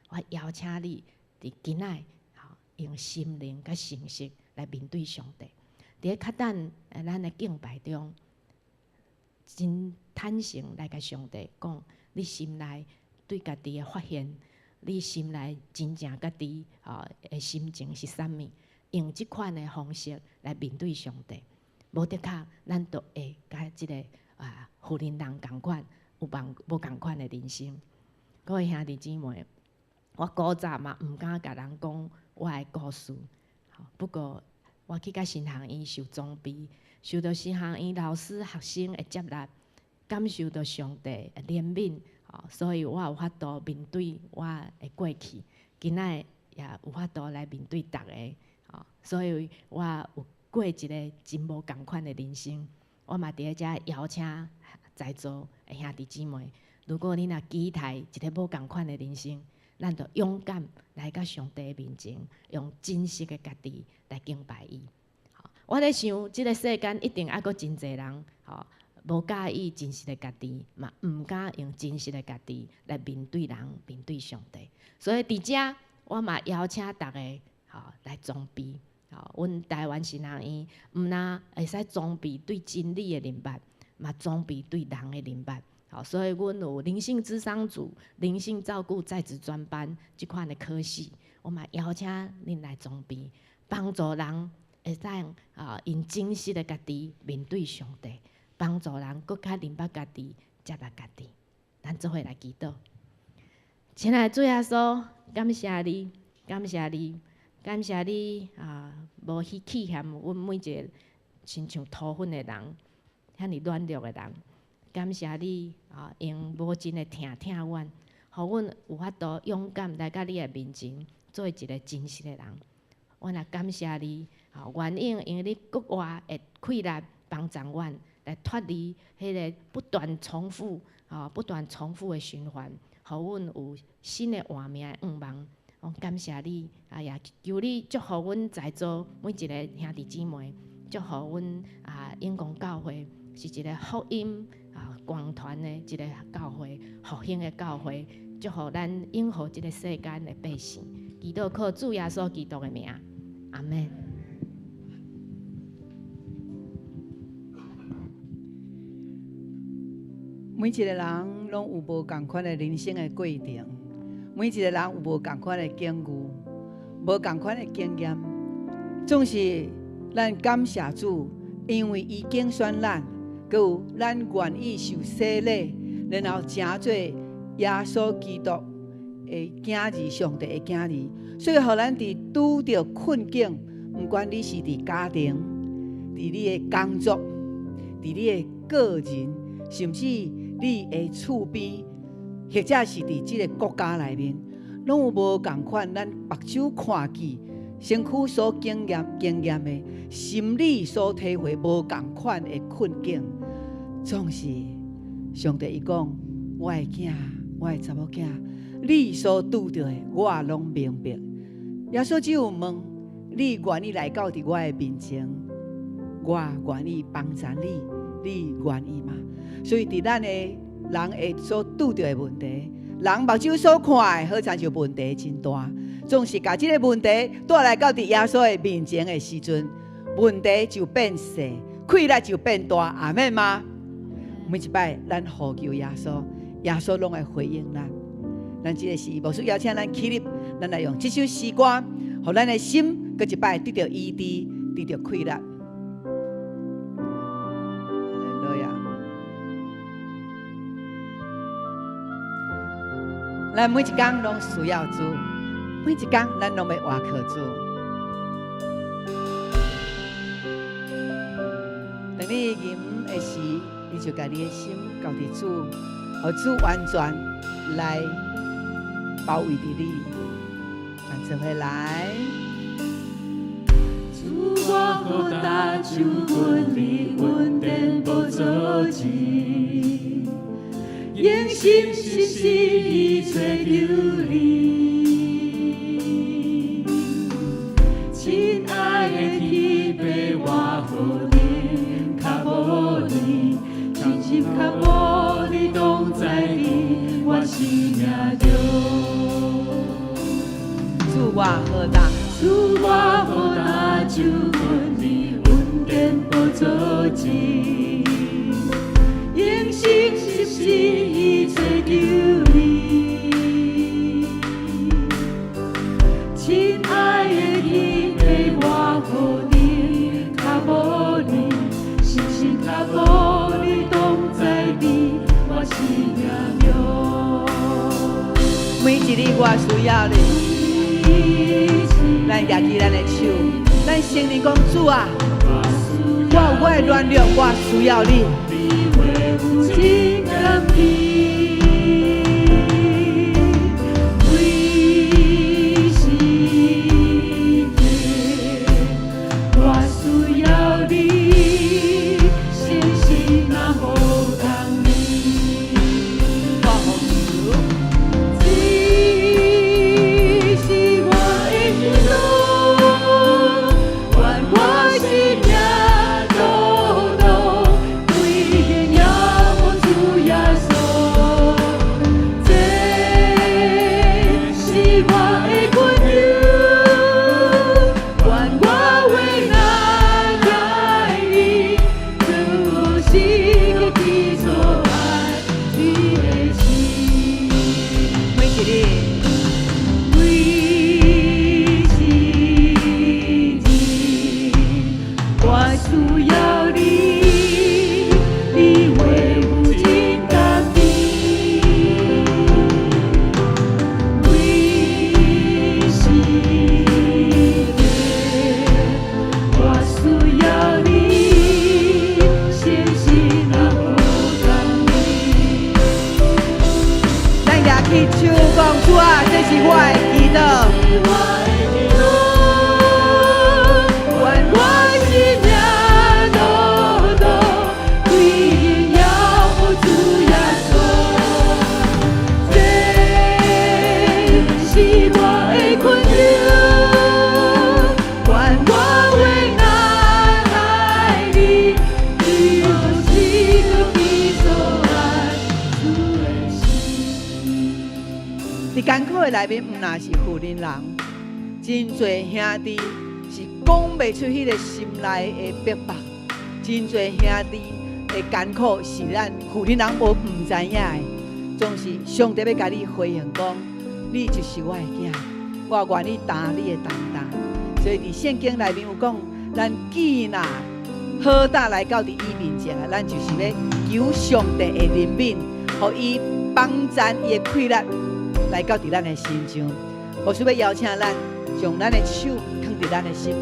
我邀請你佇今仔吼，用心靈佮誠實來面對上帝。佇咧較等咱的敬拜中，真坦誠來共上帝講，你心內對家己的發現，你心內真正家己吼的心情是啥物？用這款的方式來面對上帝。無的確，咱都會佮這个啊婦人人仝款，有無無仝款的人生。各位兄弟姊妹，我古早嘛毋敢共人講我的故事，不過我去佮神學院受裝備，受著神學院老師、學生的接納，感受著上帝的憐憫，所以我有法度面對我的過去，今仔也有法度來面對逐家，所以我有過一个真無仝款的人生。我嘛佇咧遮邀請在座的兄弟姊妹，如果你若期待一个無仝款的人生，咱就勇敢來到上帝面前，用真實的家己來敬拜伊。我咧想，這个世間一定猶閣真濟人，吼，無佮意真實的家己，嘛毋敢用真實的家己來面對人、面對上帝。所以佇遮，我嘛邀請逐家，吼，來裝備。吼，阮台灣神學院毋但會使裝備對真理的認捌，嘛裝備對人的認捌。好，所以阮有靈性諮商組、靈性照顧在職專班這款的科系，我嘛邀請恁來裝備，幫助人會使啊用真實的家己面對上帝，幫助人閣較認捌家己，接納家己。咱做伙來祈禱。親愛的主耶穌，感謝你，感謝你，感謝你啊！無去棄嫌阮每一个親像塗粉的人，遐爾軟弱的人。感謝你啊，用無盡的疼疼阮，予阮有法度勇敢來到你的面前，做一个真實的人。阮也感謝你，啊，願意用你閣活的氣力幫助阮，來脫離彼个不斷重複、啊不斷重複的循環，予阮有新的活命的願望。我感謝你，啊也求你祝福阮在座每一个兄弟姊妹，祝福阮啊永光教會是一个福音啊廣傳的一个教會，復興的教會，祝福咱永和這个世間的百姓。祈禱靠主耶穌基督的名，阿們。每一個人攏有無仝款的人生的過程，每一個人有無仝款的境遇，無仝款的經驗。總是咱感謝主，因為伊揀選咱，閣有咱願意受洗禮，然後成做耶穌基督的囝兒，上帝的囝兒。所以，予咱佇拄著困境，毋管你是佇家庭、佇你的工作、佇你的個人，甚至你的厝邊，或者是佇這个國家內面，攏有無仝款，咱目睭看見、身軀所經驗經驗的、心理所體會無仝款的困境，總是上帝伊講：我的囝，我的查某囝，你所拄著的，我攏明白。耶穌只有問你願意來到佇我的面前，我願意幫助你，你願意嗎？所以佇咱的人會所拄著的問題，人目睭所看的，好親像問題真大，總是共這个問題帶來到佇耶穌的面前的時陣，問題就變細，氣力就變大，阿們嗎？每一擺咱呼求耶穌，耶穌攏會回應咱。咱這个時牧師邀請咱起立，咱來用這首詩歌，予咱的心閣一擺得著醫治，得著氣力。咱每一工攏需要主，每一工咱攏欲倚靠主。你吟的時，你就共你的心交佇主，予主完全來包圍佇你。咱做伙來。主我何大手権力恩典寶座前，用心實時去追求你。親愛的天父，我何等渴慕你，深深渴慕你同在佇我生命中。主我何大，主我何大手権力恩典寶座前，用心實時去追求你。親愛的天父，我何等渴慕你，深深渴慕你同在佇我生命中。每一日我需要你，咱舉起咱的手，咱承認講主啊，我有我的軟弱，我需要你。你話有真甘甜，每時刻我需要你，信心若無共你。我奉主，這是我的祈禱，願我生命道路歸榮耀予主耶穌。這是我的困求，願我話若來你，就是去做愛你的心。每一日，每一日，我需要你，你話有真甘甜。每時刻，我需要你，信心若無共你。咱舉起手講主啊，這是我的祈禱。我的祈禱，願我生命道路歸榮耀予主耶穌。這是我的困求，願我話若來你，就是去做愛主的心。佇艱苦的內面，毋若是婦人人，真濟兄弟是講袂出彼个心內的逼迫，真濟兄弟的艱苦是咱婦人人無毋知影的，總是上帝欲共你回應講，你就是我的囝，我願意擔你的重擔。所以佇聖經內面有講，咱既若好膽來到佇伊面前啊，咱就是欲求上帝的憐憫，予伊幫贊伊的氣力來到佇咱的身上。牧師欲邀請咱將咱的手囥佇咱的心，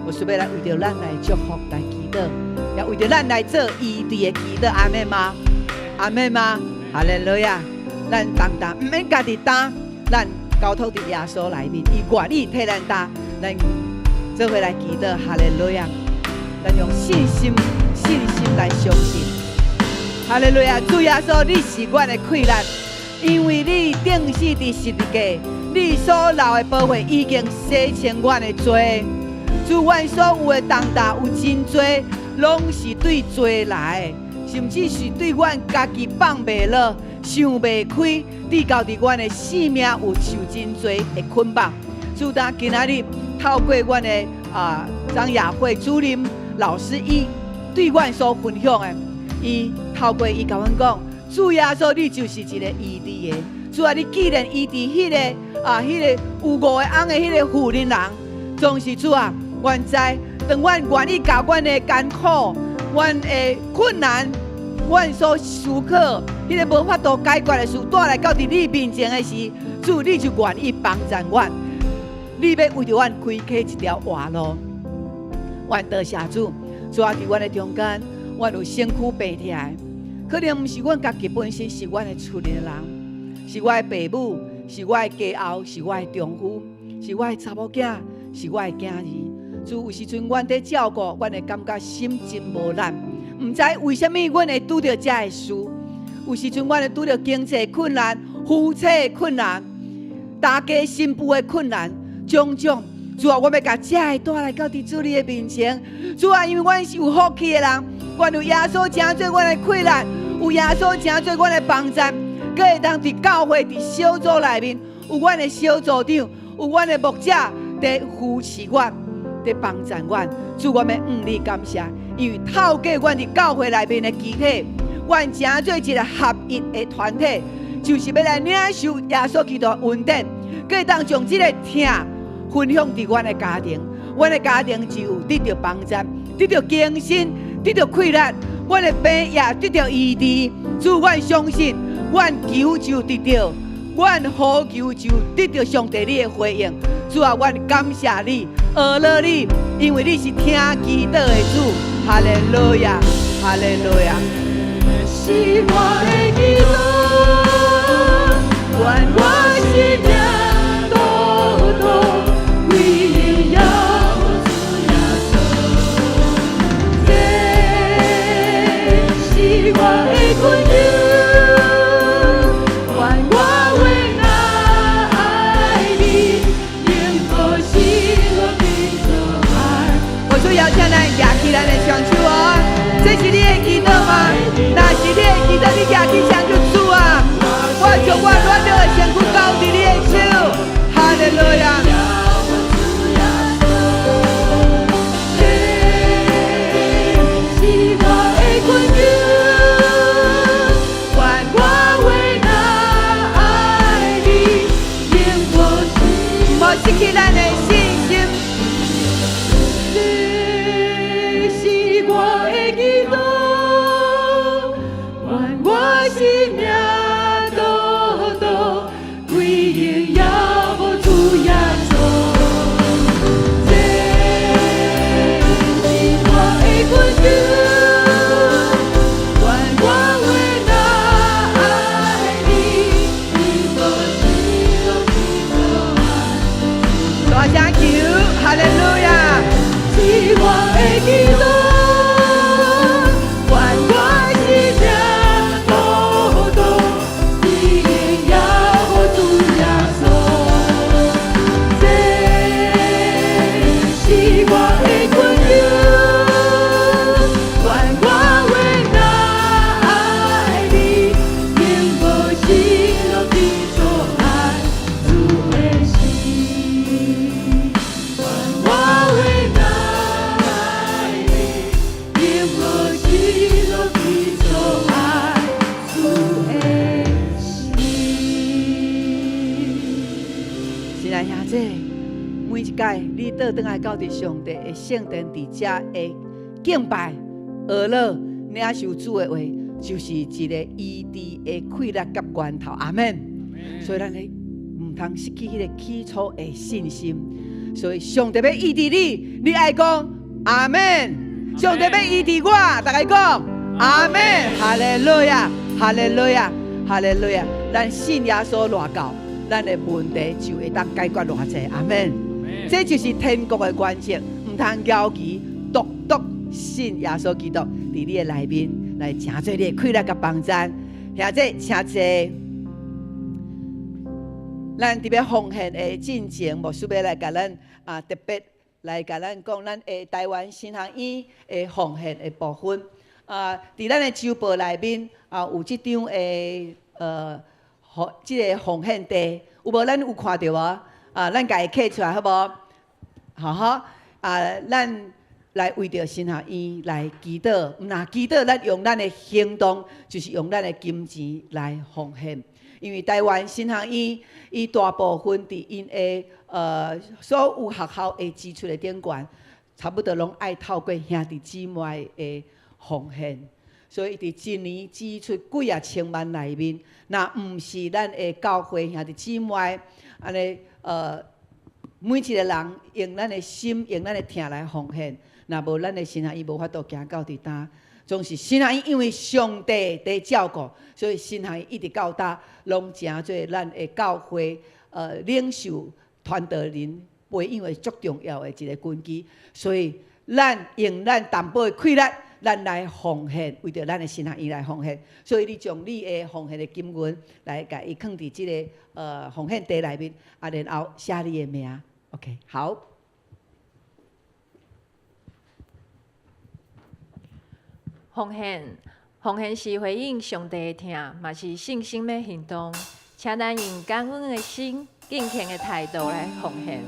牧師欲來為著咱來祝福、來祈禱，也為著咱來做醫治的祈禱。阿們嗎？阿們嗎？哈利路亞！咱重擔毋免家己擔，咱交託佇耶穌內面，伊願意替咱擔，咱做伙來祈禱。哈利路亞！咱用信心、信心來相信。哈利路亞！主耶穌，你是阮的氣力，因為你釘死佇十字架，你所流的寶血已經洗清阮的罪。主，阮所有的重擔有真濟，攏是對罪來的，甚至是對阮家己放袂落、想袂開，致到佇阮的生命有受真濟的捆綁。主，當今仔日透過阮的張雅慧主任老師，伊對阮所分享的，伊透過伊共阮講，主耶穌，你就是一個醫治的。主啊，你既然醫治彼個有五個癰的彼個婦人人，總是主啊，阮知，當阮願意共阮的艱苦、阮的困難、阮所思考彼個無法度解決的事，帶來到佇你面前的時，主你就願意幫助阮，你欲為著阮開啟一條活路。阮多謝主，主啊，佇阮的中間，阮有身軀病痛，可能毋是阮家己本身，是阮的厝裡的人，是我的爸母，是我的家後，是我的丈夫，是我的查某囝，是我的囝兒。主，有時陣阮佇照顧，阮會感覺心真無力，毋知為啥物阮會拄著這个事。有時陣阮會拄著經濟困難、夫妻的困難、大家新婦的困難，種種。主啊，我欲共這个帶來到佇主你的面前。主啊，因為阮是有福氣的人，阮有耶穌成做阮的氣力，有耶穌成做阮的幫贊，閣會當佇教會、佇小組內面，有阮的小組長，有阮的牧者佇扶持阮，佇幫贊阮。主，我欲向你感謝，因為透過阮佇教會內面的肢體，阮成做一個合一的團體，就是欲來領受耶穌基督的恩典，閣會當將這个疼分享佇阮的家庭，阮的家庭就有得著幫贊，得著更新，得著氣力，阮的病也得著醫治。主，阮相信，阮求就得著，阮呼求就得著上帝你的回應。主啊，阮感謝你，阿樂你，因為你是聽祈禱的主。哈利路亞，哈利路亞。是我的祈禱，願我生命獨獨歸榮耀主耶穌。這是我的懇求，願我越若愛你，永無失落的阻礙。我說邀請咱舉起咱的雙手哦，這是你的祈禱嗎？若是你的祈禱，你舉起雙手，主啊，我將我軟弱的身軀交佇你的手，哈利路亞。這是我的懇求，願我越若愛你，永無失毋好失去咱的信心。這是我的祈禱，願我生命獨獨歸榮耀主耶穌。這是我的懇求，願我越若愛你，永無失落的阻礙。大聲求，哈利路亞。是我的祈禱，願我生命獨獨歸榮耀主耶穌。這是我的懇求，願我越若愛你，永無失落的阻礙。主的心，願我越若愛你，永無失落的阻礙。主的心。親愛兄弟，每一擺你倒轉來到佇上帝的聖殿，佇遮的敬拜、阿樂、領受主的話，就是一個醫治的氣力佮源頭。阿門。所以咱咧毋通失去彼个起初的信心。所以上帝欲醫治你，你愛講阿門。上帝欲醫治我，逐家講阿門。哈利路亞，哈利路亞，哈利路亞。咱信耶穌偌夠，咱的問題就會當解決偌濟。阿門。這就是天國的原則，毋通猶豫，獨獨信耶穌基督，佇你的內面來成做你的氣力佮幫贊。兄弟，請坐。咱佇欲奉獻的進前，牧師欲來共咱啊特別來共咱講咱的台灣神學院的奉獻的部分。啊，佇咱的週報內面啊有這張的奉這个奉獻單，有無？咱有看著無？啊，咱共伊揢出來好無？好好啊，咱來為著神學院來祈禱，毋若祈禱，咱用咱的行動，就是用咱的金錢來奉獻。因為台灣神學院伊大部分佇𪜶的所有學校的支出的頂懸，差不多攏愛透過兄弟姊妹的奉獻。所以佇一年支出幾仔千萬內面，若毋是咱的教會兄弟姊妹按呢，每一個人用咱的心、用咱的疼來奉獻，若無咱的神學院無法度行到佇今。總是神學院因為上帝佇照顧，所以神學院一直到今攏成做咱的教會領袖傳道人培養的足重要的一個根基。所以咱用咱淡薄的氣力，咱來奉獻，為著咱的神學院來奉獻。所以你將你的奉獻的金銀來共伊囥佇這个奉獻袋內面，啊，然後寫你的名。OK，好。奉獻，奉獻是回應上帝的疼，嘛是信心的行動。請咱用感恩的心、敬虔的態度來奉獻。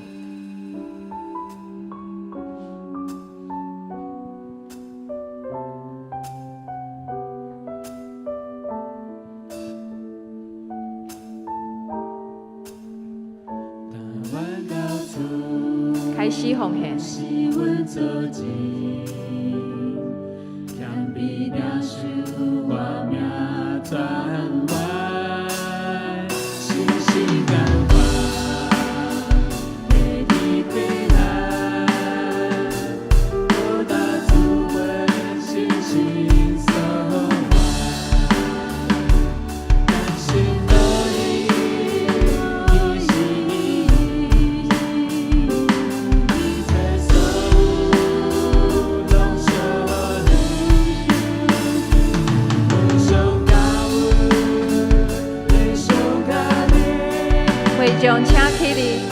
開始奉獻。會眾請起立。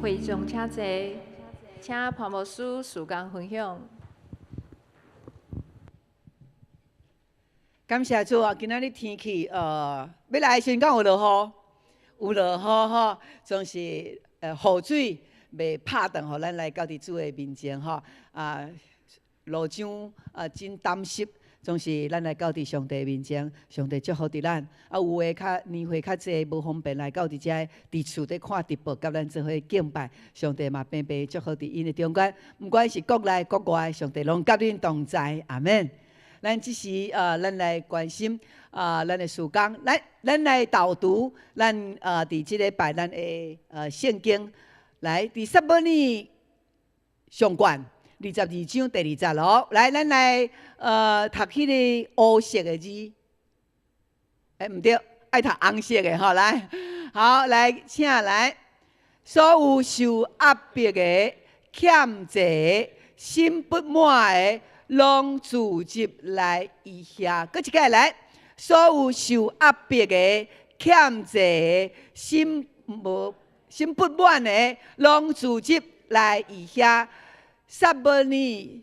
會眾請坐，請潘牧師事工分享。感謝主啊！今仔日天氣，欲來的時陣敢有落雨？有落雨吼，總是雨水袂拍斷，予咱來到佇主的面前吼。啊，路上啊真澹濕，總是咱來到佇上帝面前，上帝祝福佇咱。啊，有的較年歲較濟，無方便來到佇遮，佇厝咧看直播，佮咱做伙敬拜，上帝嘛平平祝福佇𪜶的中間。毋管是國內國外，上帝攏佮恁同在，阿們。咱這時咱來關心啊，咱的事工，來，咱來導讀，咱佇這禮拜咱的聖經，來佇撒母耳上卷22章第二節咯。來，咱來讀彼个烏色的字，欸，毋對，愛讀紅色的吼，來，好，來，請來，所有受壓迫的、欠債的、心不滿的，攏聚集來伊遐。閣一擺來，所有受壓迫的、欠債的、心無心不滿的，攏聚集來伊遐。撒母耳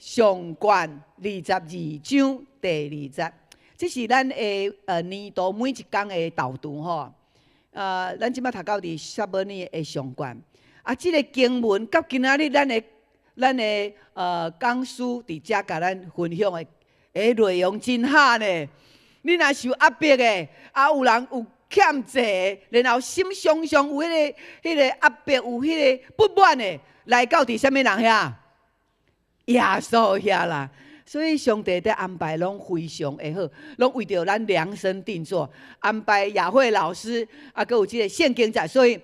上卷22章第二節，這是咱的年度每一工的導讀吼。咱這擺讀到佇撒母耳的上卷，啊，這个經文佮今仔日咱的講師佇遮共咱分享的內容真合呢。你若受壓迫的，啊，有人有欠債的，然後心常常有彼个壓迫，有彼个不滿的，來到佇啥物人遐？耶穌遐啦。所以上帝的安排攏非常的好，攏為著咱量身定做，安排雅慧老師啊，閣有這個聖經節，所以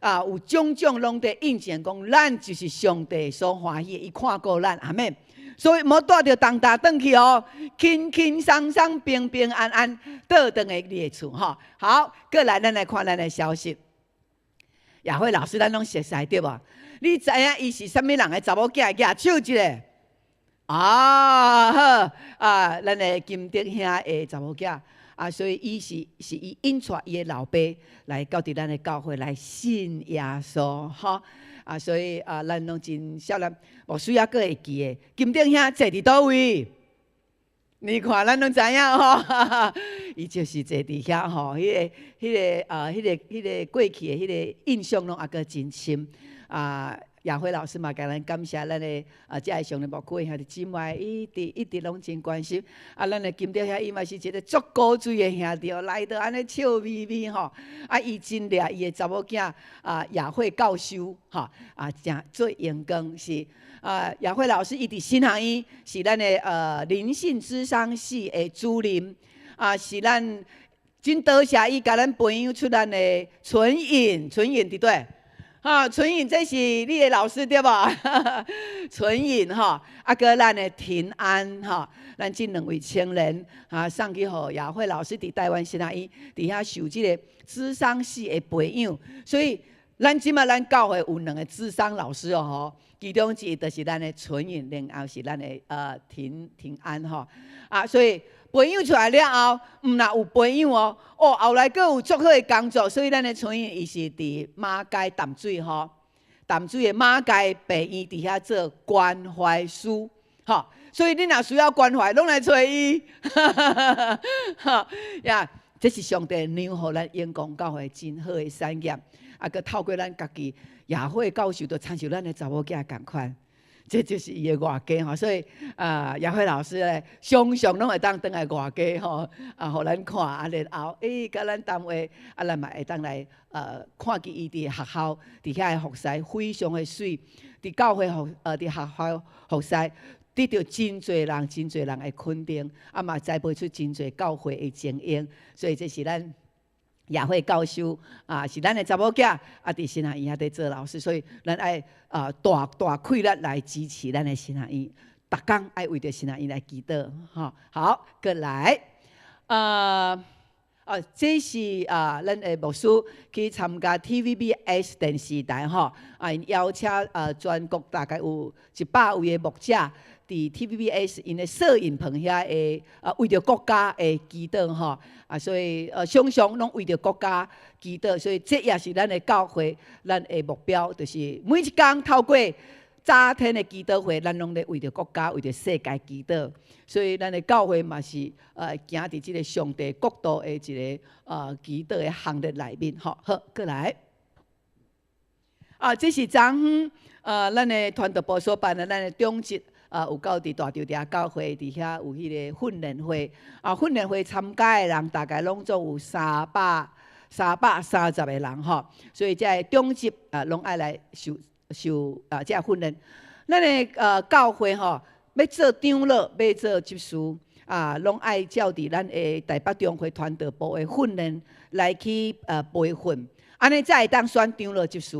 啊，有種種攏佇印證講，咱就是上帝所歡喜的，伊看顧咱，阿們。所以莫帶著重擔轉去哦，輕輕鬆鬆、平平安安倒轉來你的厝吼。好，過來咱來看咱的消息。雅慧老師，咱攏熟似對無？你知影伊是啥物人的查某囝？舉手一下。啊好啊，咱的金德兄的查某囝啊，所以伊是伊引帶伊的老爸來到佇咱的教會來信耶穌，吼啊，所以啊，咱攏真少年，牧師猶閣會記得金德兄坐佇佗位？你看，咱攏知影吼，伊就是坐佇遐吼，彼個過去的彼個印象攏猶閣真深啊。雅慧老師嘛，共咱感謝咱的啊，遮个上帝牧區的兄弟姊妹，一直一直攏真關心。啊，咱的金德兄伊嘛是一個足古錐的兄弟哦，來到按呢笑眯眯吼。啊，伊真掠伊的查某囝啊，雅慧教授吼，啊，誠做榮光是啊，雅慧老師伊佇神學院是咱的靈性諮商系的主任啊，是咱真多謝伊共咱培養出咱的純穎，純穎佇佗？哈，純穎，這是你的老師對無？純穎吼，啊，閣咱的平安吼，咱這兩位青年啊，送去予雅慧老師佇台灣神學院佇遐受這個諮商系的培養，所以咱這馬咱教會有兩個諮商老師哦吼，其中一個就是咱的純穎，另外是咱的平平安吼，啊，所以培養出來了後，毋若有培養哦，哦，後來閣有足好的工作，所以咱的純穎伊是佇馬偕淡水吼，淡水的馬偕病院佇遐做關懷師，吼，所以你若需要關懷，攏來揣伊，吼呀，這是上帝讓予咱榮光教會真好的產業，啊，閣透過咱家己雅慧教授，就親像咱的查某囝仝款。這就是伊的外家吼，所以啊，雅慧老師咧，常常攏會當轉來外家吼，啊，予咱看啊，然後共咱談話，啊，咱嘛會當來看見伊佇學校佇遐的服侍非常的媠，佇教會服佇學校服侍得著真濟人、真濟人的肯定，啊嘛栽培出真濟教會的精英，所以這是咱雅慧教授啊，是咱的查某囝，啊，佇神學院遐佇做老師，所以咱愛啊大大氣力來支持咱的神學院，逐工愛為著神學院來祈禱，吼。好，過來，啊，這是啊，咱的牧師去參加 TVBS 電視台吼，啊，𪜶邀請啊全國大概有100位的牧者，佇 TVBS 𪜶的攝影棚遐的啊，為著國家的祈禱吼，啊，所以常常攏為著國家祈禱，所以這也是咱的教會，咱的目標，就是每一工透過早天的祈禱會，咱攏咧為著國家、為著世界祈禱。所以咱的教會嘛是行佇這個上帝國度的一個祈禱的行列內面吼。好，過來。啊，這是昨昏咱的傳道部所辦的咱的長執啊，有到佇大稻埕教會佇遐有彼個訓練會啊，訓練會參加的人大概攏總有330個人吼，所以這个長執啊，攏愛來受受啊，這個訓練。咱的教會吼，欲做長老，欲做執事啊，攏愛照佇咱的台北中會傳道部的訓練來去培訓，按呢才會當選長老執事。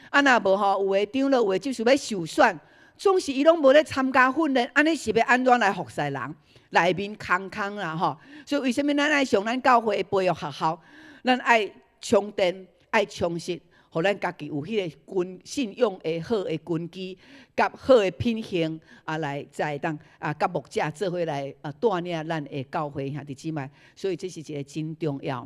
啊，若無吼，有的長老有的執事欲受選，總是伊攏無咧參加訓練，按呢是欲按怎來服侍人？內面空空啦吼。所以為啥物咱愛上咱教會的培育學校？咱愛充電，愛充實，予咱家己有彼個根信仰的好的根基，佮好的品行啊，來才會當啊，佮牧者做伙來啊帶領咱的教會兄弟姊妹。所以這是一個真重要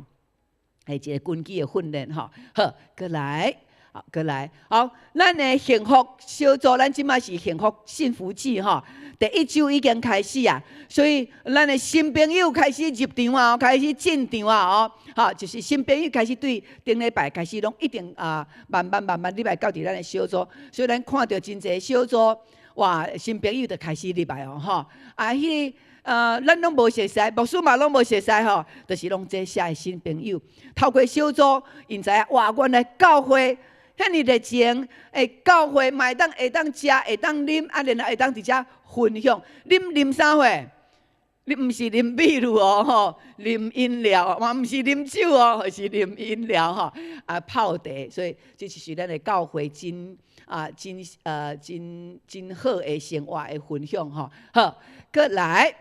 的一個根基的訓練吼。好，過來。好，過來。好，咱的幸福小組，咱這馬是幸福幸福季吼，第一週已經開始啊，所以咱的新朋友開始入場啊，開始進場啊，哦，好，就是新朋友開始對頂禮拜開始攏一定啊，慢慢慢慢入來到佇咱的小組，所以咱看著真濟小組，哇，新朋友就開始入來哦，吼，啊，彼個。咱攏無熟似，牧師嘛攏無熟似吼，就是攏這些的新朋友，透過小組，𪜶知影哇，原來教會。遐爾熱情，欸，教會嘛會當食，會當啉，啊，然後會當佇遮分享。啉啉啥貨？你毋是啉秘魯哦，吼，啉飲料，嘛毋是啉酒哦，是啉飲料吼，啊，泡茶。所以這就是咱的教會真啊真呃真真好的生活的分享吼。好，閣來，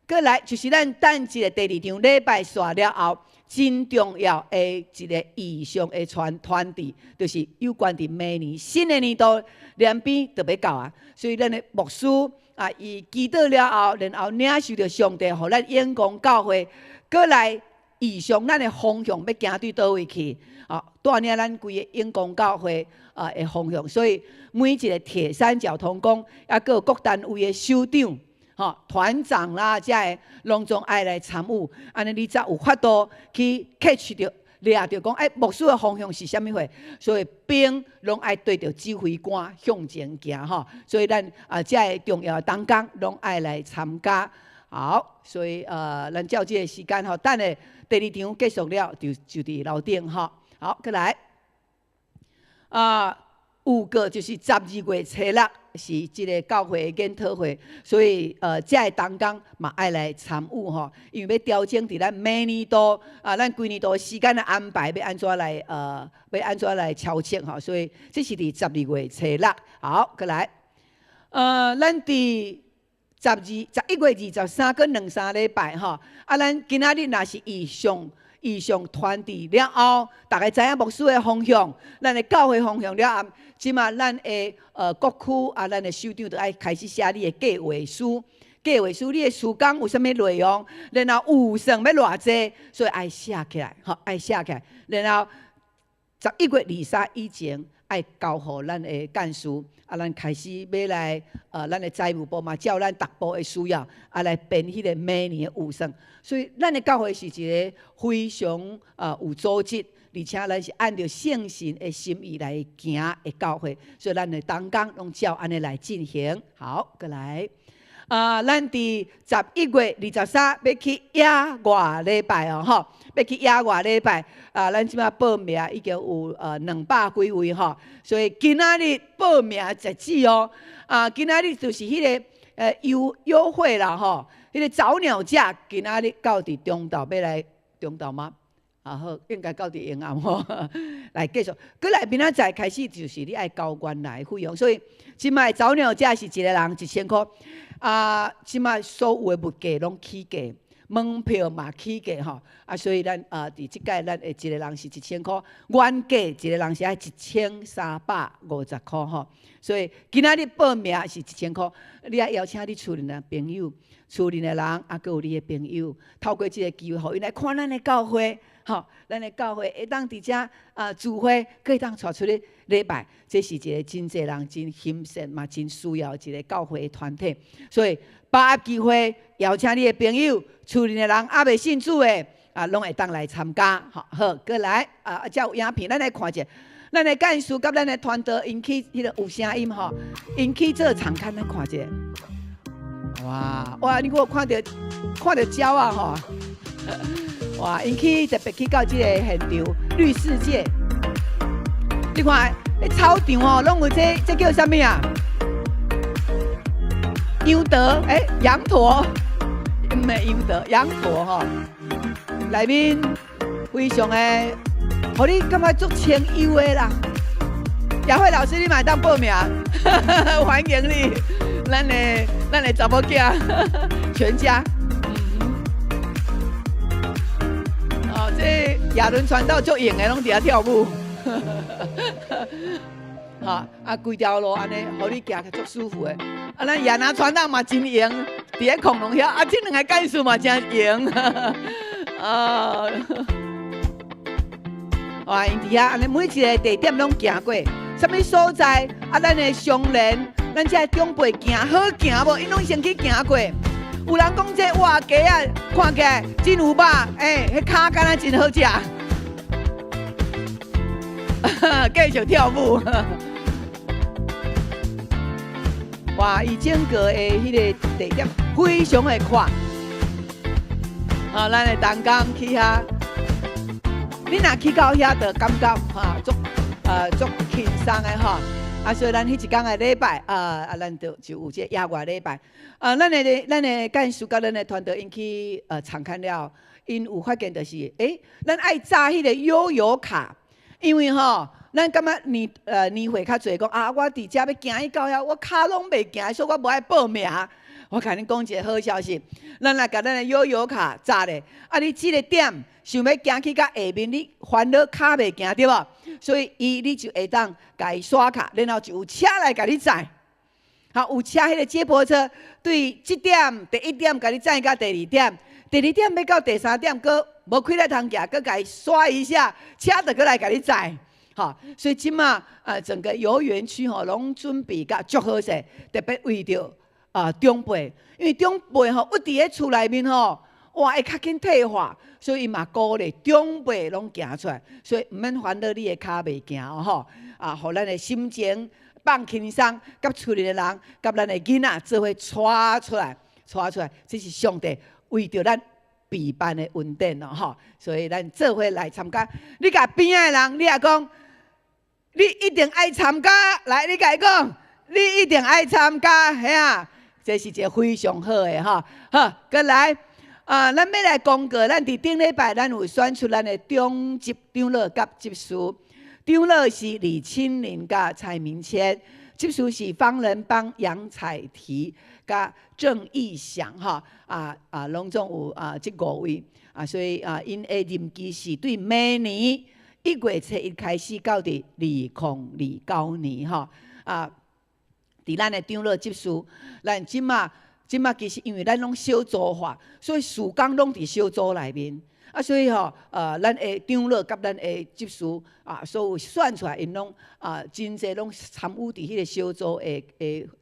閣來，就是咱等一个第二場禮拜煞了後，真重要的一個異象的傳傳遞，就是有關佇明年新的年度兩邊就欲到啊，所以咱的牧師啊，伊祈禱了後，然後領受著上帝，予咱永光教會閣來異象，咱的方向欲行對佗位去啊，帶領咱規個永光教會啊的方向，所以每一個鐵三角同工，抑閣有各單位的首長。吼，團長啦，遮个攏總愛來參與，按呢你才有法度去 catch 著、掠著講，欸，牧師的方向是啥物貨？所以兵攏愛對著指揮官向前行吼。所以咱啊，遮个重要的同工攏愛來參加。好，所以咱照這个時間吼，等下第二場結束了，就就佇樓頂吼。好，閣來啊。有個就是12月初6是這个教會的研討會，所以遮个同工嘛愛來參與吼，因為欲調整佇咱明年度啊，咱規年度時間的安排欲按怎來欲按怎來調整吼，所以這是佇十二月初六。好，閣來，咱佇11月23閣兩三禮拜吼，啊，咱今仔日若是異象。異象傳遞了後，逐家知影牧師的方向，咱的教會方向了後，這馬咱的各區啊，咱的首長就愛開始寫你的計劃書。計劃書，你的事工有啥物內容，然後預算欲偌濟，所以愛寫起來，吼，愛寫起來。然後11月23以前，愛交予咱的幹事，啊，咱開始欲來，咱的財務部嘛，照咱逐部的需要，啊，來編彼个明年的預算。所以，咱的教會是一个非常有組織，而且咱是按著聖神的心意來行的教會，所以咱的同工攏照按呢來進行。好，閣來，啊，咱佇11月23欲去野外禮拜哦，吼，欲去野外禮拜。啊，咱這馬報名已經有200幾位吼，所以今仔日報名截止哦。啊，今仔日就是彼个優優惠啦吼，彼个早鳥價，今仔日到佇中晝欲來中晝嗎？啊好，應該到佇下暗吼，來繼續。閣來明仔載開始就是你愛交原來費用，所以這馬早鳥價是一个人1000箍。啊，這馬所有的物價攏起價，門票嘛起價吼。啊，所以咱啊，佇這擺咱的一個人是1000箍，原價一個人是愛1350箍吼。所以今仔日報名是一千箍，你愛邀請你厝裡的朋友、厝裡的人，啊，閣有你的朋友，透過這个機會，予𪜶來看咱的教會。吼，咱的教會會當佇遮啊聚會，閣會當帶出去禮拜，這是一个真濟人真欣羨嘛，真需要一个教會的團體。所以把握機會，邀請你的朋友、厝裡的人猶未信主的啊，攏會當來參加。吼，好，閣來啊，遮有影片，咱來看一下。咱的幹事佮咱的團隊，𪜶去彼个有聲音吼，𪜶去做場勘，咱看一下。哇哇，你閣有看著看著鳥仔吼？哇！𪜶去特別去到這个現場綠世界，你看，彼草場哦，攏有這這叫啥物啊？羊駝，欸，羊駝，毋是羊駝，羊駝吼，內面非常的，予你感覺足清幽的啦。雅慧老師，你嘛會當報名，歡迎你，咱的查某囝全家。哦，這亞倫傳道足閒的，攏佇遐跳舞。哈，啊，規條路按呢，予你行足舒服的。啊，咱亞拿傳道嘛真閒，佇咧恐龍遐，啊，這兩个幹事嘛真閒。啊，哇，𪜶佇遐按呢，每一个地點攏行過，啥物所在？啊，咱的相連，咱這長輩行好行無？𪜶攏先去行過。有人講這活雞仔，看起來真有肉，欸，彼跤敢若真好食。繼續跳舞。哇，伊整個的彼个地點非常的闊。啊，咱的同工去遐，你若去到遐，就感覺哈，足足輕鬆的吼。啊，所以咱彼一工的禮拜啊，咱就有這額外禮拜。啊，咱的幹事佮咱的團隊𪜶去查看了，𪜶有發現就是，咱愛紮彼個悠遊卡，因為吼，咱感覺年歲較濟，講啊，我佇遮欲行去到遐，我跤攏袂行，所以我無愛報名。我共恁講一个好消息，咱來共咱的悠遊卡紮咧，啊，你這个點想欲行去到下面，你煩惱跤袂行對無？所以伊你就會當共伊刷卡，然後就有車來共你載。好，有車彼个接駁車對這點第一點共你載到第二點，第二點欲到第三點，閣無氣力通行，閣共伊刷一下，車就閣來共你載。好，所以這馬啊，整個遊園區吼，攏準備甲足好勢，特別為著啊長輩，因為長輩吼，屈佇咧厝內面吼，哇，會較緊退化，所以伊嘛鼓勵長輩攏行出來，所以毋免煩惱你的跤袂行吼，啊，予咱的心情放輕鬆，佮厝裡的人，佮咱的囡仔做伙帶出來，帶出來，這是上帝為著咱備辦的恩典咯吼，所以咱做伙來參加。你共邊仔的人，你也講，你一定愛參加，來，你共伊講，你一定愛參加，嘿啊，這是一个非常好的吼。好，閣來，啊，咱欲來公告，咱佇頂禮拜，咱有選出咱的長執長老佮執事。長老是李清林佮蔡明謙，執事是方仁邦、楊彩提佮鄭義祥，吼，啊啊，攏總有啊，這五位，啊，所以啊，𪜶的任期是對明年1月初1開始到佇2029年吼，啊，佇咱的長老執事，咱這馬其實因為咱攏小組化，所以事工攏佇小組內面，啊，所以吼，咱的長老佮咱的執事啊，所有選出來，𪜶攏啊，真濟攏參與佇彼个小組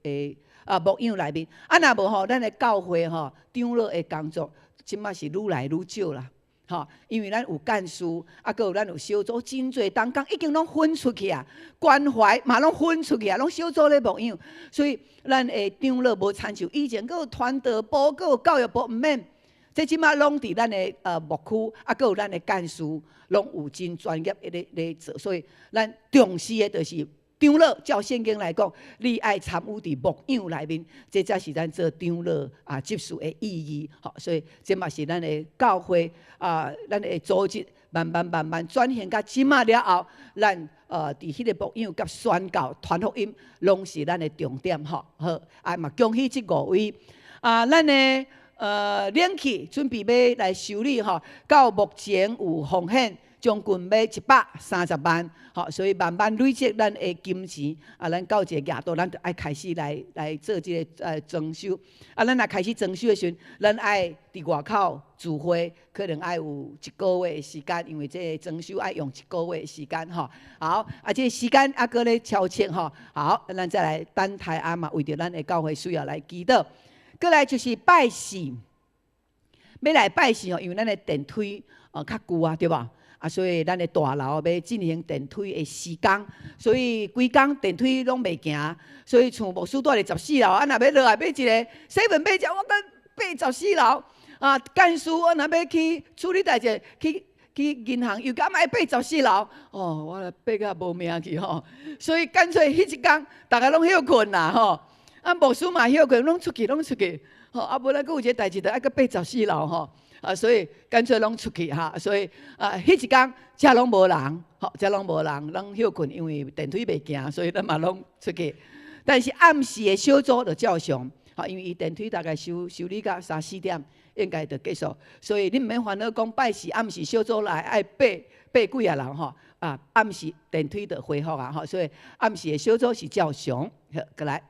的啊牧養內面。啊，若無吼，咱的教會吼，長老的工作，這馬是愈來愈少啦。吼，因為咱有幹事，啊，閣有咱有小組，真濟同工已經攏分出去啊，關懷嘛攏分出去啊，攏小組咧牧養，所以咱的長老無親像以前，閣有傳道部，閣有教育部，毋免，這這馬攏佇咱的牧區，啊，閣有咱的幹事，攏有真專業的咧做，所以咱重視的就是長老。照聖經來講，你愛參與佇牧養內面，這才是咱做長老啊執事的意義。吼，所以這嘛是咱的教會啊，咱的組織慢慢慢慢轉型到這馬了後，咱佇彼个牧養佮宣教傳福音，攏是咱的重點。吼，好，啊嘛恭喜這五位啊，咱的冷氣準備欲來修理吼，到目前有奉獻將近欲130萬，吼，所以慢慢累積咱的金錢，啊，咱到一个額度，咱就愛開始來做這个裝修。啊，咱若開始裝修的時陣，咱愛佇外口聚會，可能愛有一個月的時間，因為這个裝修愛用一個月的時間，吼。好，啊，這个時間猶閣咧敲切吼。好，咱再來等待啊嘛，為著咱的教會需要來祈禱。閣來就是拜四，欲來拜四吼，因為咱的電梯較舊啊，對無？啊，所以咱的大樓欲進行電梯的施工，所以規工電梯攏袂行，所以像牧師蹛佇十四樓，啊，若欲落來買一个 seven 買食，我閣爬十四樓。啊，幹事我若欲去處理代誌，去銀行又閣愛爬十四樓，哦，我爬甲無命去吼。所以乾脆彼一工，逐家攏歇睏啦吼。啊，牧師嘛歇睏，攏出去，攏出去。吼，啊，無咱閣有一个代誌，著愛閣爬十四樓吼。啊，所以乾脆攏出去哈。所以啊，彼一工遮攏無人，吼，遮攏無人，攏歇睏，因為電梯袂行，所以咱嘛攏出去。但是暗時的小組就照常，吼，因為伊電梯大概修理到三四點，應該就結束。所以你毋免煩惱講拜四暗時小組來愛爬爬幾仔樓吼，啊，暗時電梯就恢復啊，吼，所以暗時的小組是照常。好，閣來。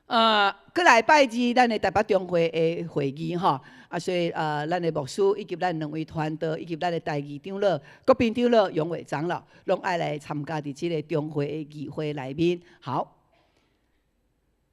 閣來拜二，咱的台北中會的會議吼，啊，所以咱的牧師以及咱兩位傳道，以及咱的台語長老、國賓長老、楊偉長老，攏愛來參加佇這个中會的議會內面。好，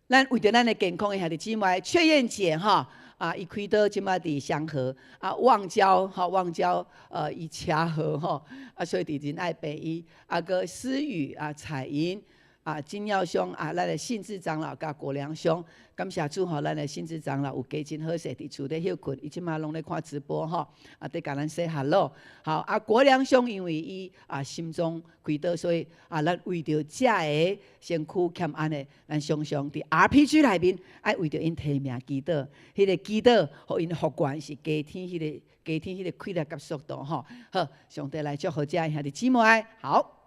咱為著咱的健康的兄弟姊妹，雀燕姐吼，啊，伊開刀這馬佇雙和，啊，旺嬌吼，旺嬌，伊車禍吼，啊，所以佇仁愛病院，啊，閣思雨啊，彩英。啊，金耀兄啊，咱的信志長老佮國良兄，感謝主吼，咱的信志長老有加真好勢佇厝咧歇睏，伊這馬攏咧看直播吼，啊，佇共咱 say hello。好，啊，國良兄因為伊啊心臟開刀，所以啊，咱為著遮个身軀欠安的，咱常常佇 RPG 內面愛為著𪜶提名祈禱，彼個祈禱予𪜶復原是加添彼個加添彼個氣力佮速度吼。好，上帝來祝福遮兄弟姊妹，好，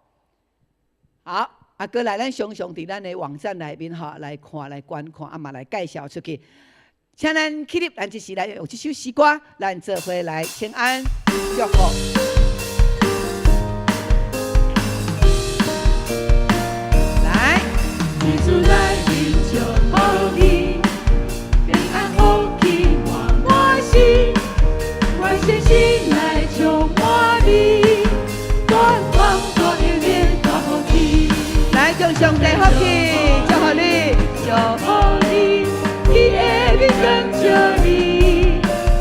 好。啊，閣來，咱常常佇咱的網站內面吼來看、來觀看，啊嘛來介紹出去。請咱起立，咱這時來用這首詩歌，咱做伙來請安祝福。來，佇主內面祝福你，平安福氣滿滿心，願信心來充滿你，大幫大應驗大福氣。來，將上帝福氣祝福你，祝福你，伊的面光照你，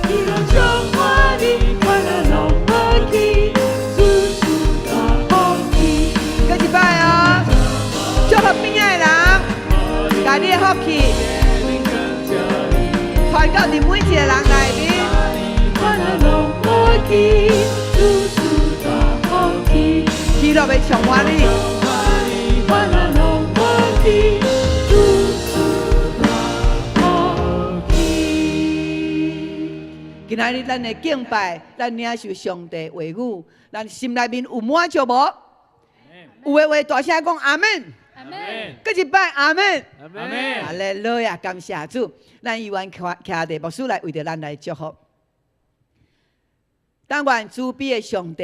喜樂充滿你，煩惱攏無去，事事大福氣。閣一擺哦，祝福邊仔的人，共你的福氣傳到佇每一個人內面。煩惱攏無去，事事大福氣。喜樂欲充滿你。煩惱攏無去，事事大福氣。今仔日咱的敬拜，咱領受上帝話語，咱心內面有滿足無？有的話大聲講阿們。阿們。閣一擺阿們。阿們。哈利路亞，感謝主。咱猶原徛徛佇牧師來為著咱來祝福。但願慈悲的上帝、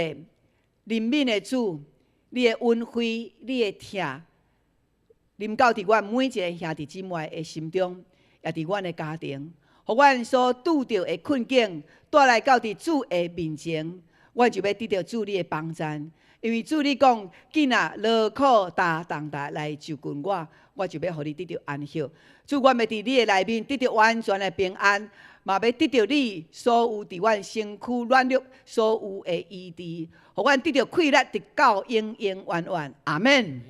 憐憫的主，你的恩惠、你的疼，臨到佇阮每一个兄弟姊妹的心中，也佇阮的家庭，予阮所拄著的困境帶來到佇主的面前，阮就欲得著主你的幫贊。因為主你講，囝仔勞苦擔重擔來就近我，我就欲予你得著安息。主，阮欲佇你的內面得著完全的平安，嘛欲得著你所有佇阮身軀軟弱所有的醫治，予阮得著氣力，直到永永遠遠。阿們。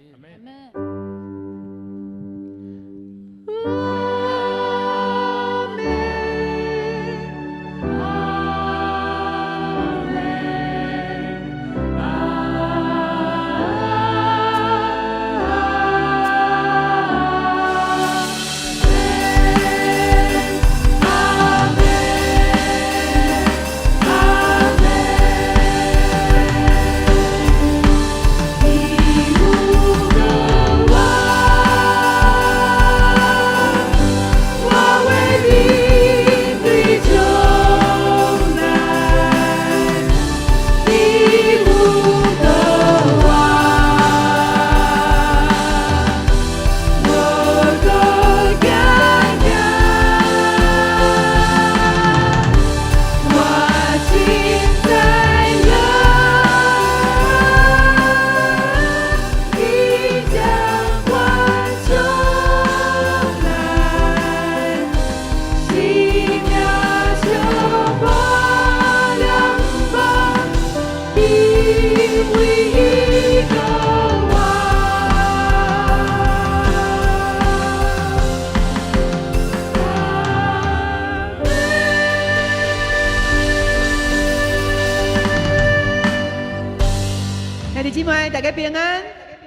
兄弟姊妹，大家平安。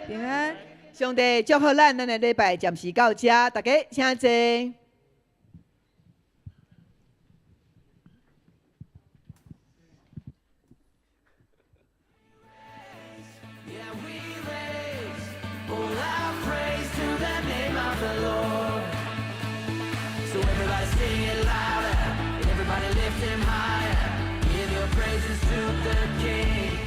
平安。上帝祝福咱，咱的禮拜暫時到這，大家請坐。 Yeah, we raise all our praise to the name of the Lord. So everybody sing it louder, everybody lift him higher. Give your praises to the King.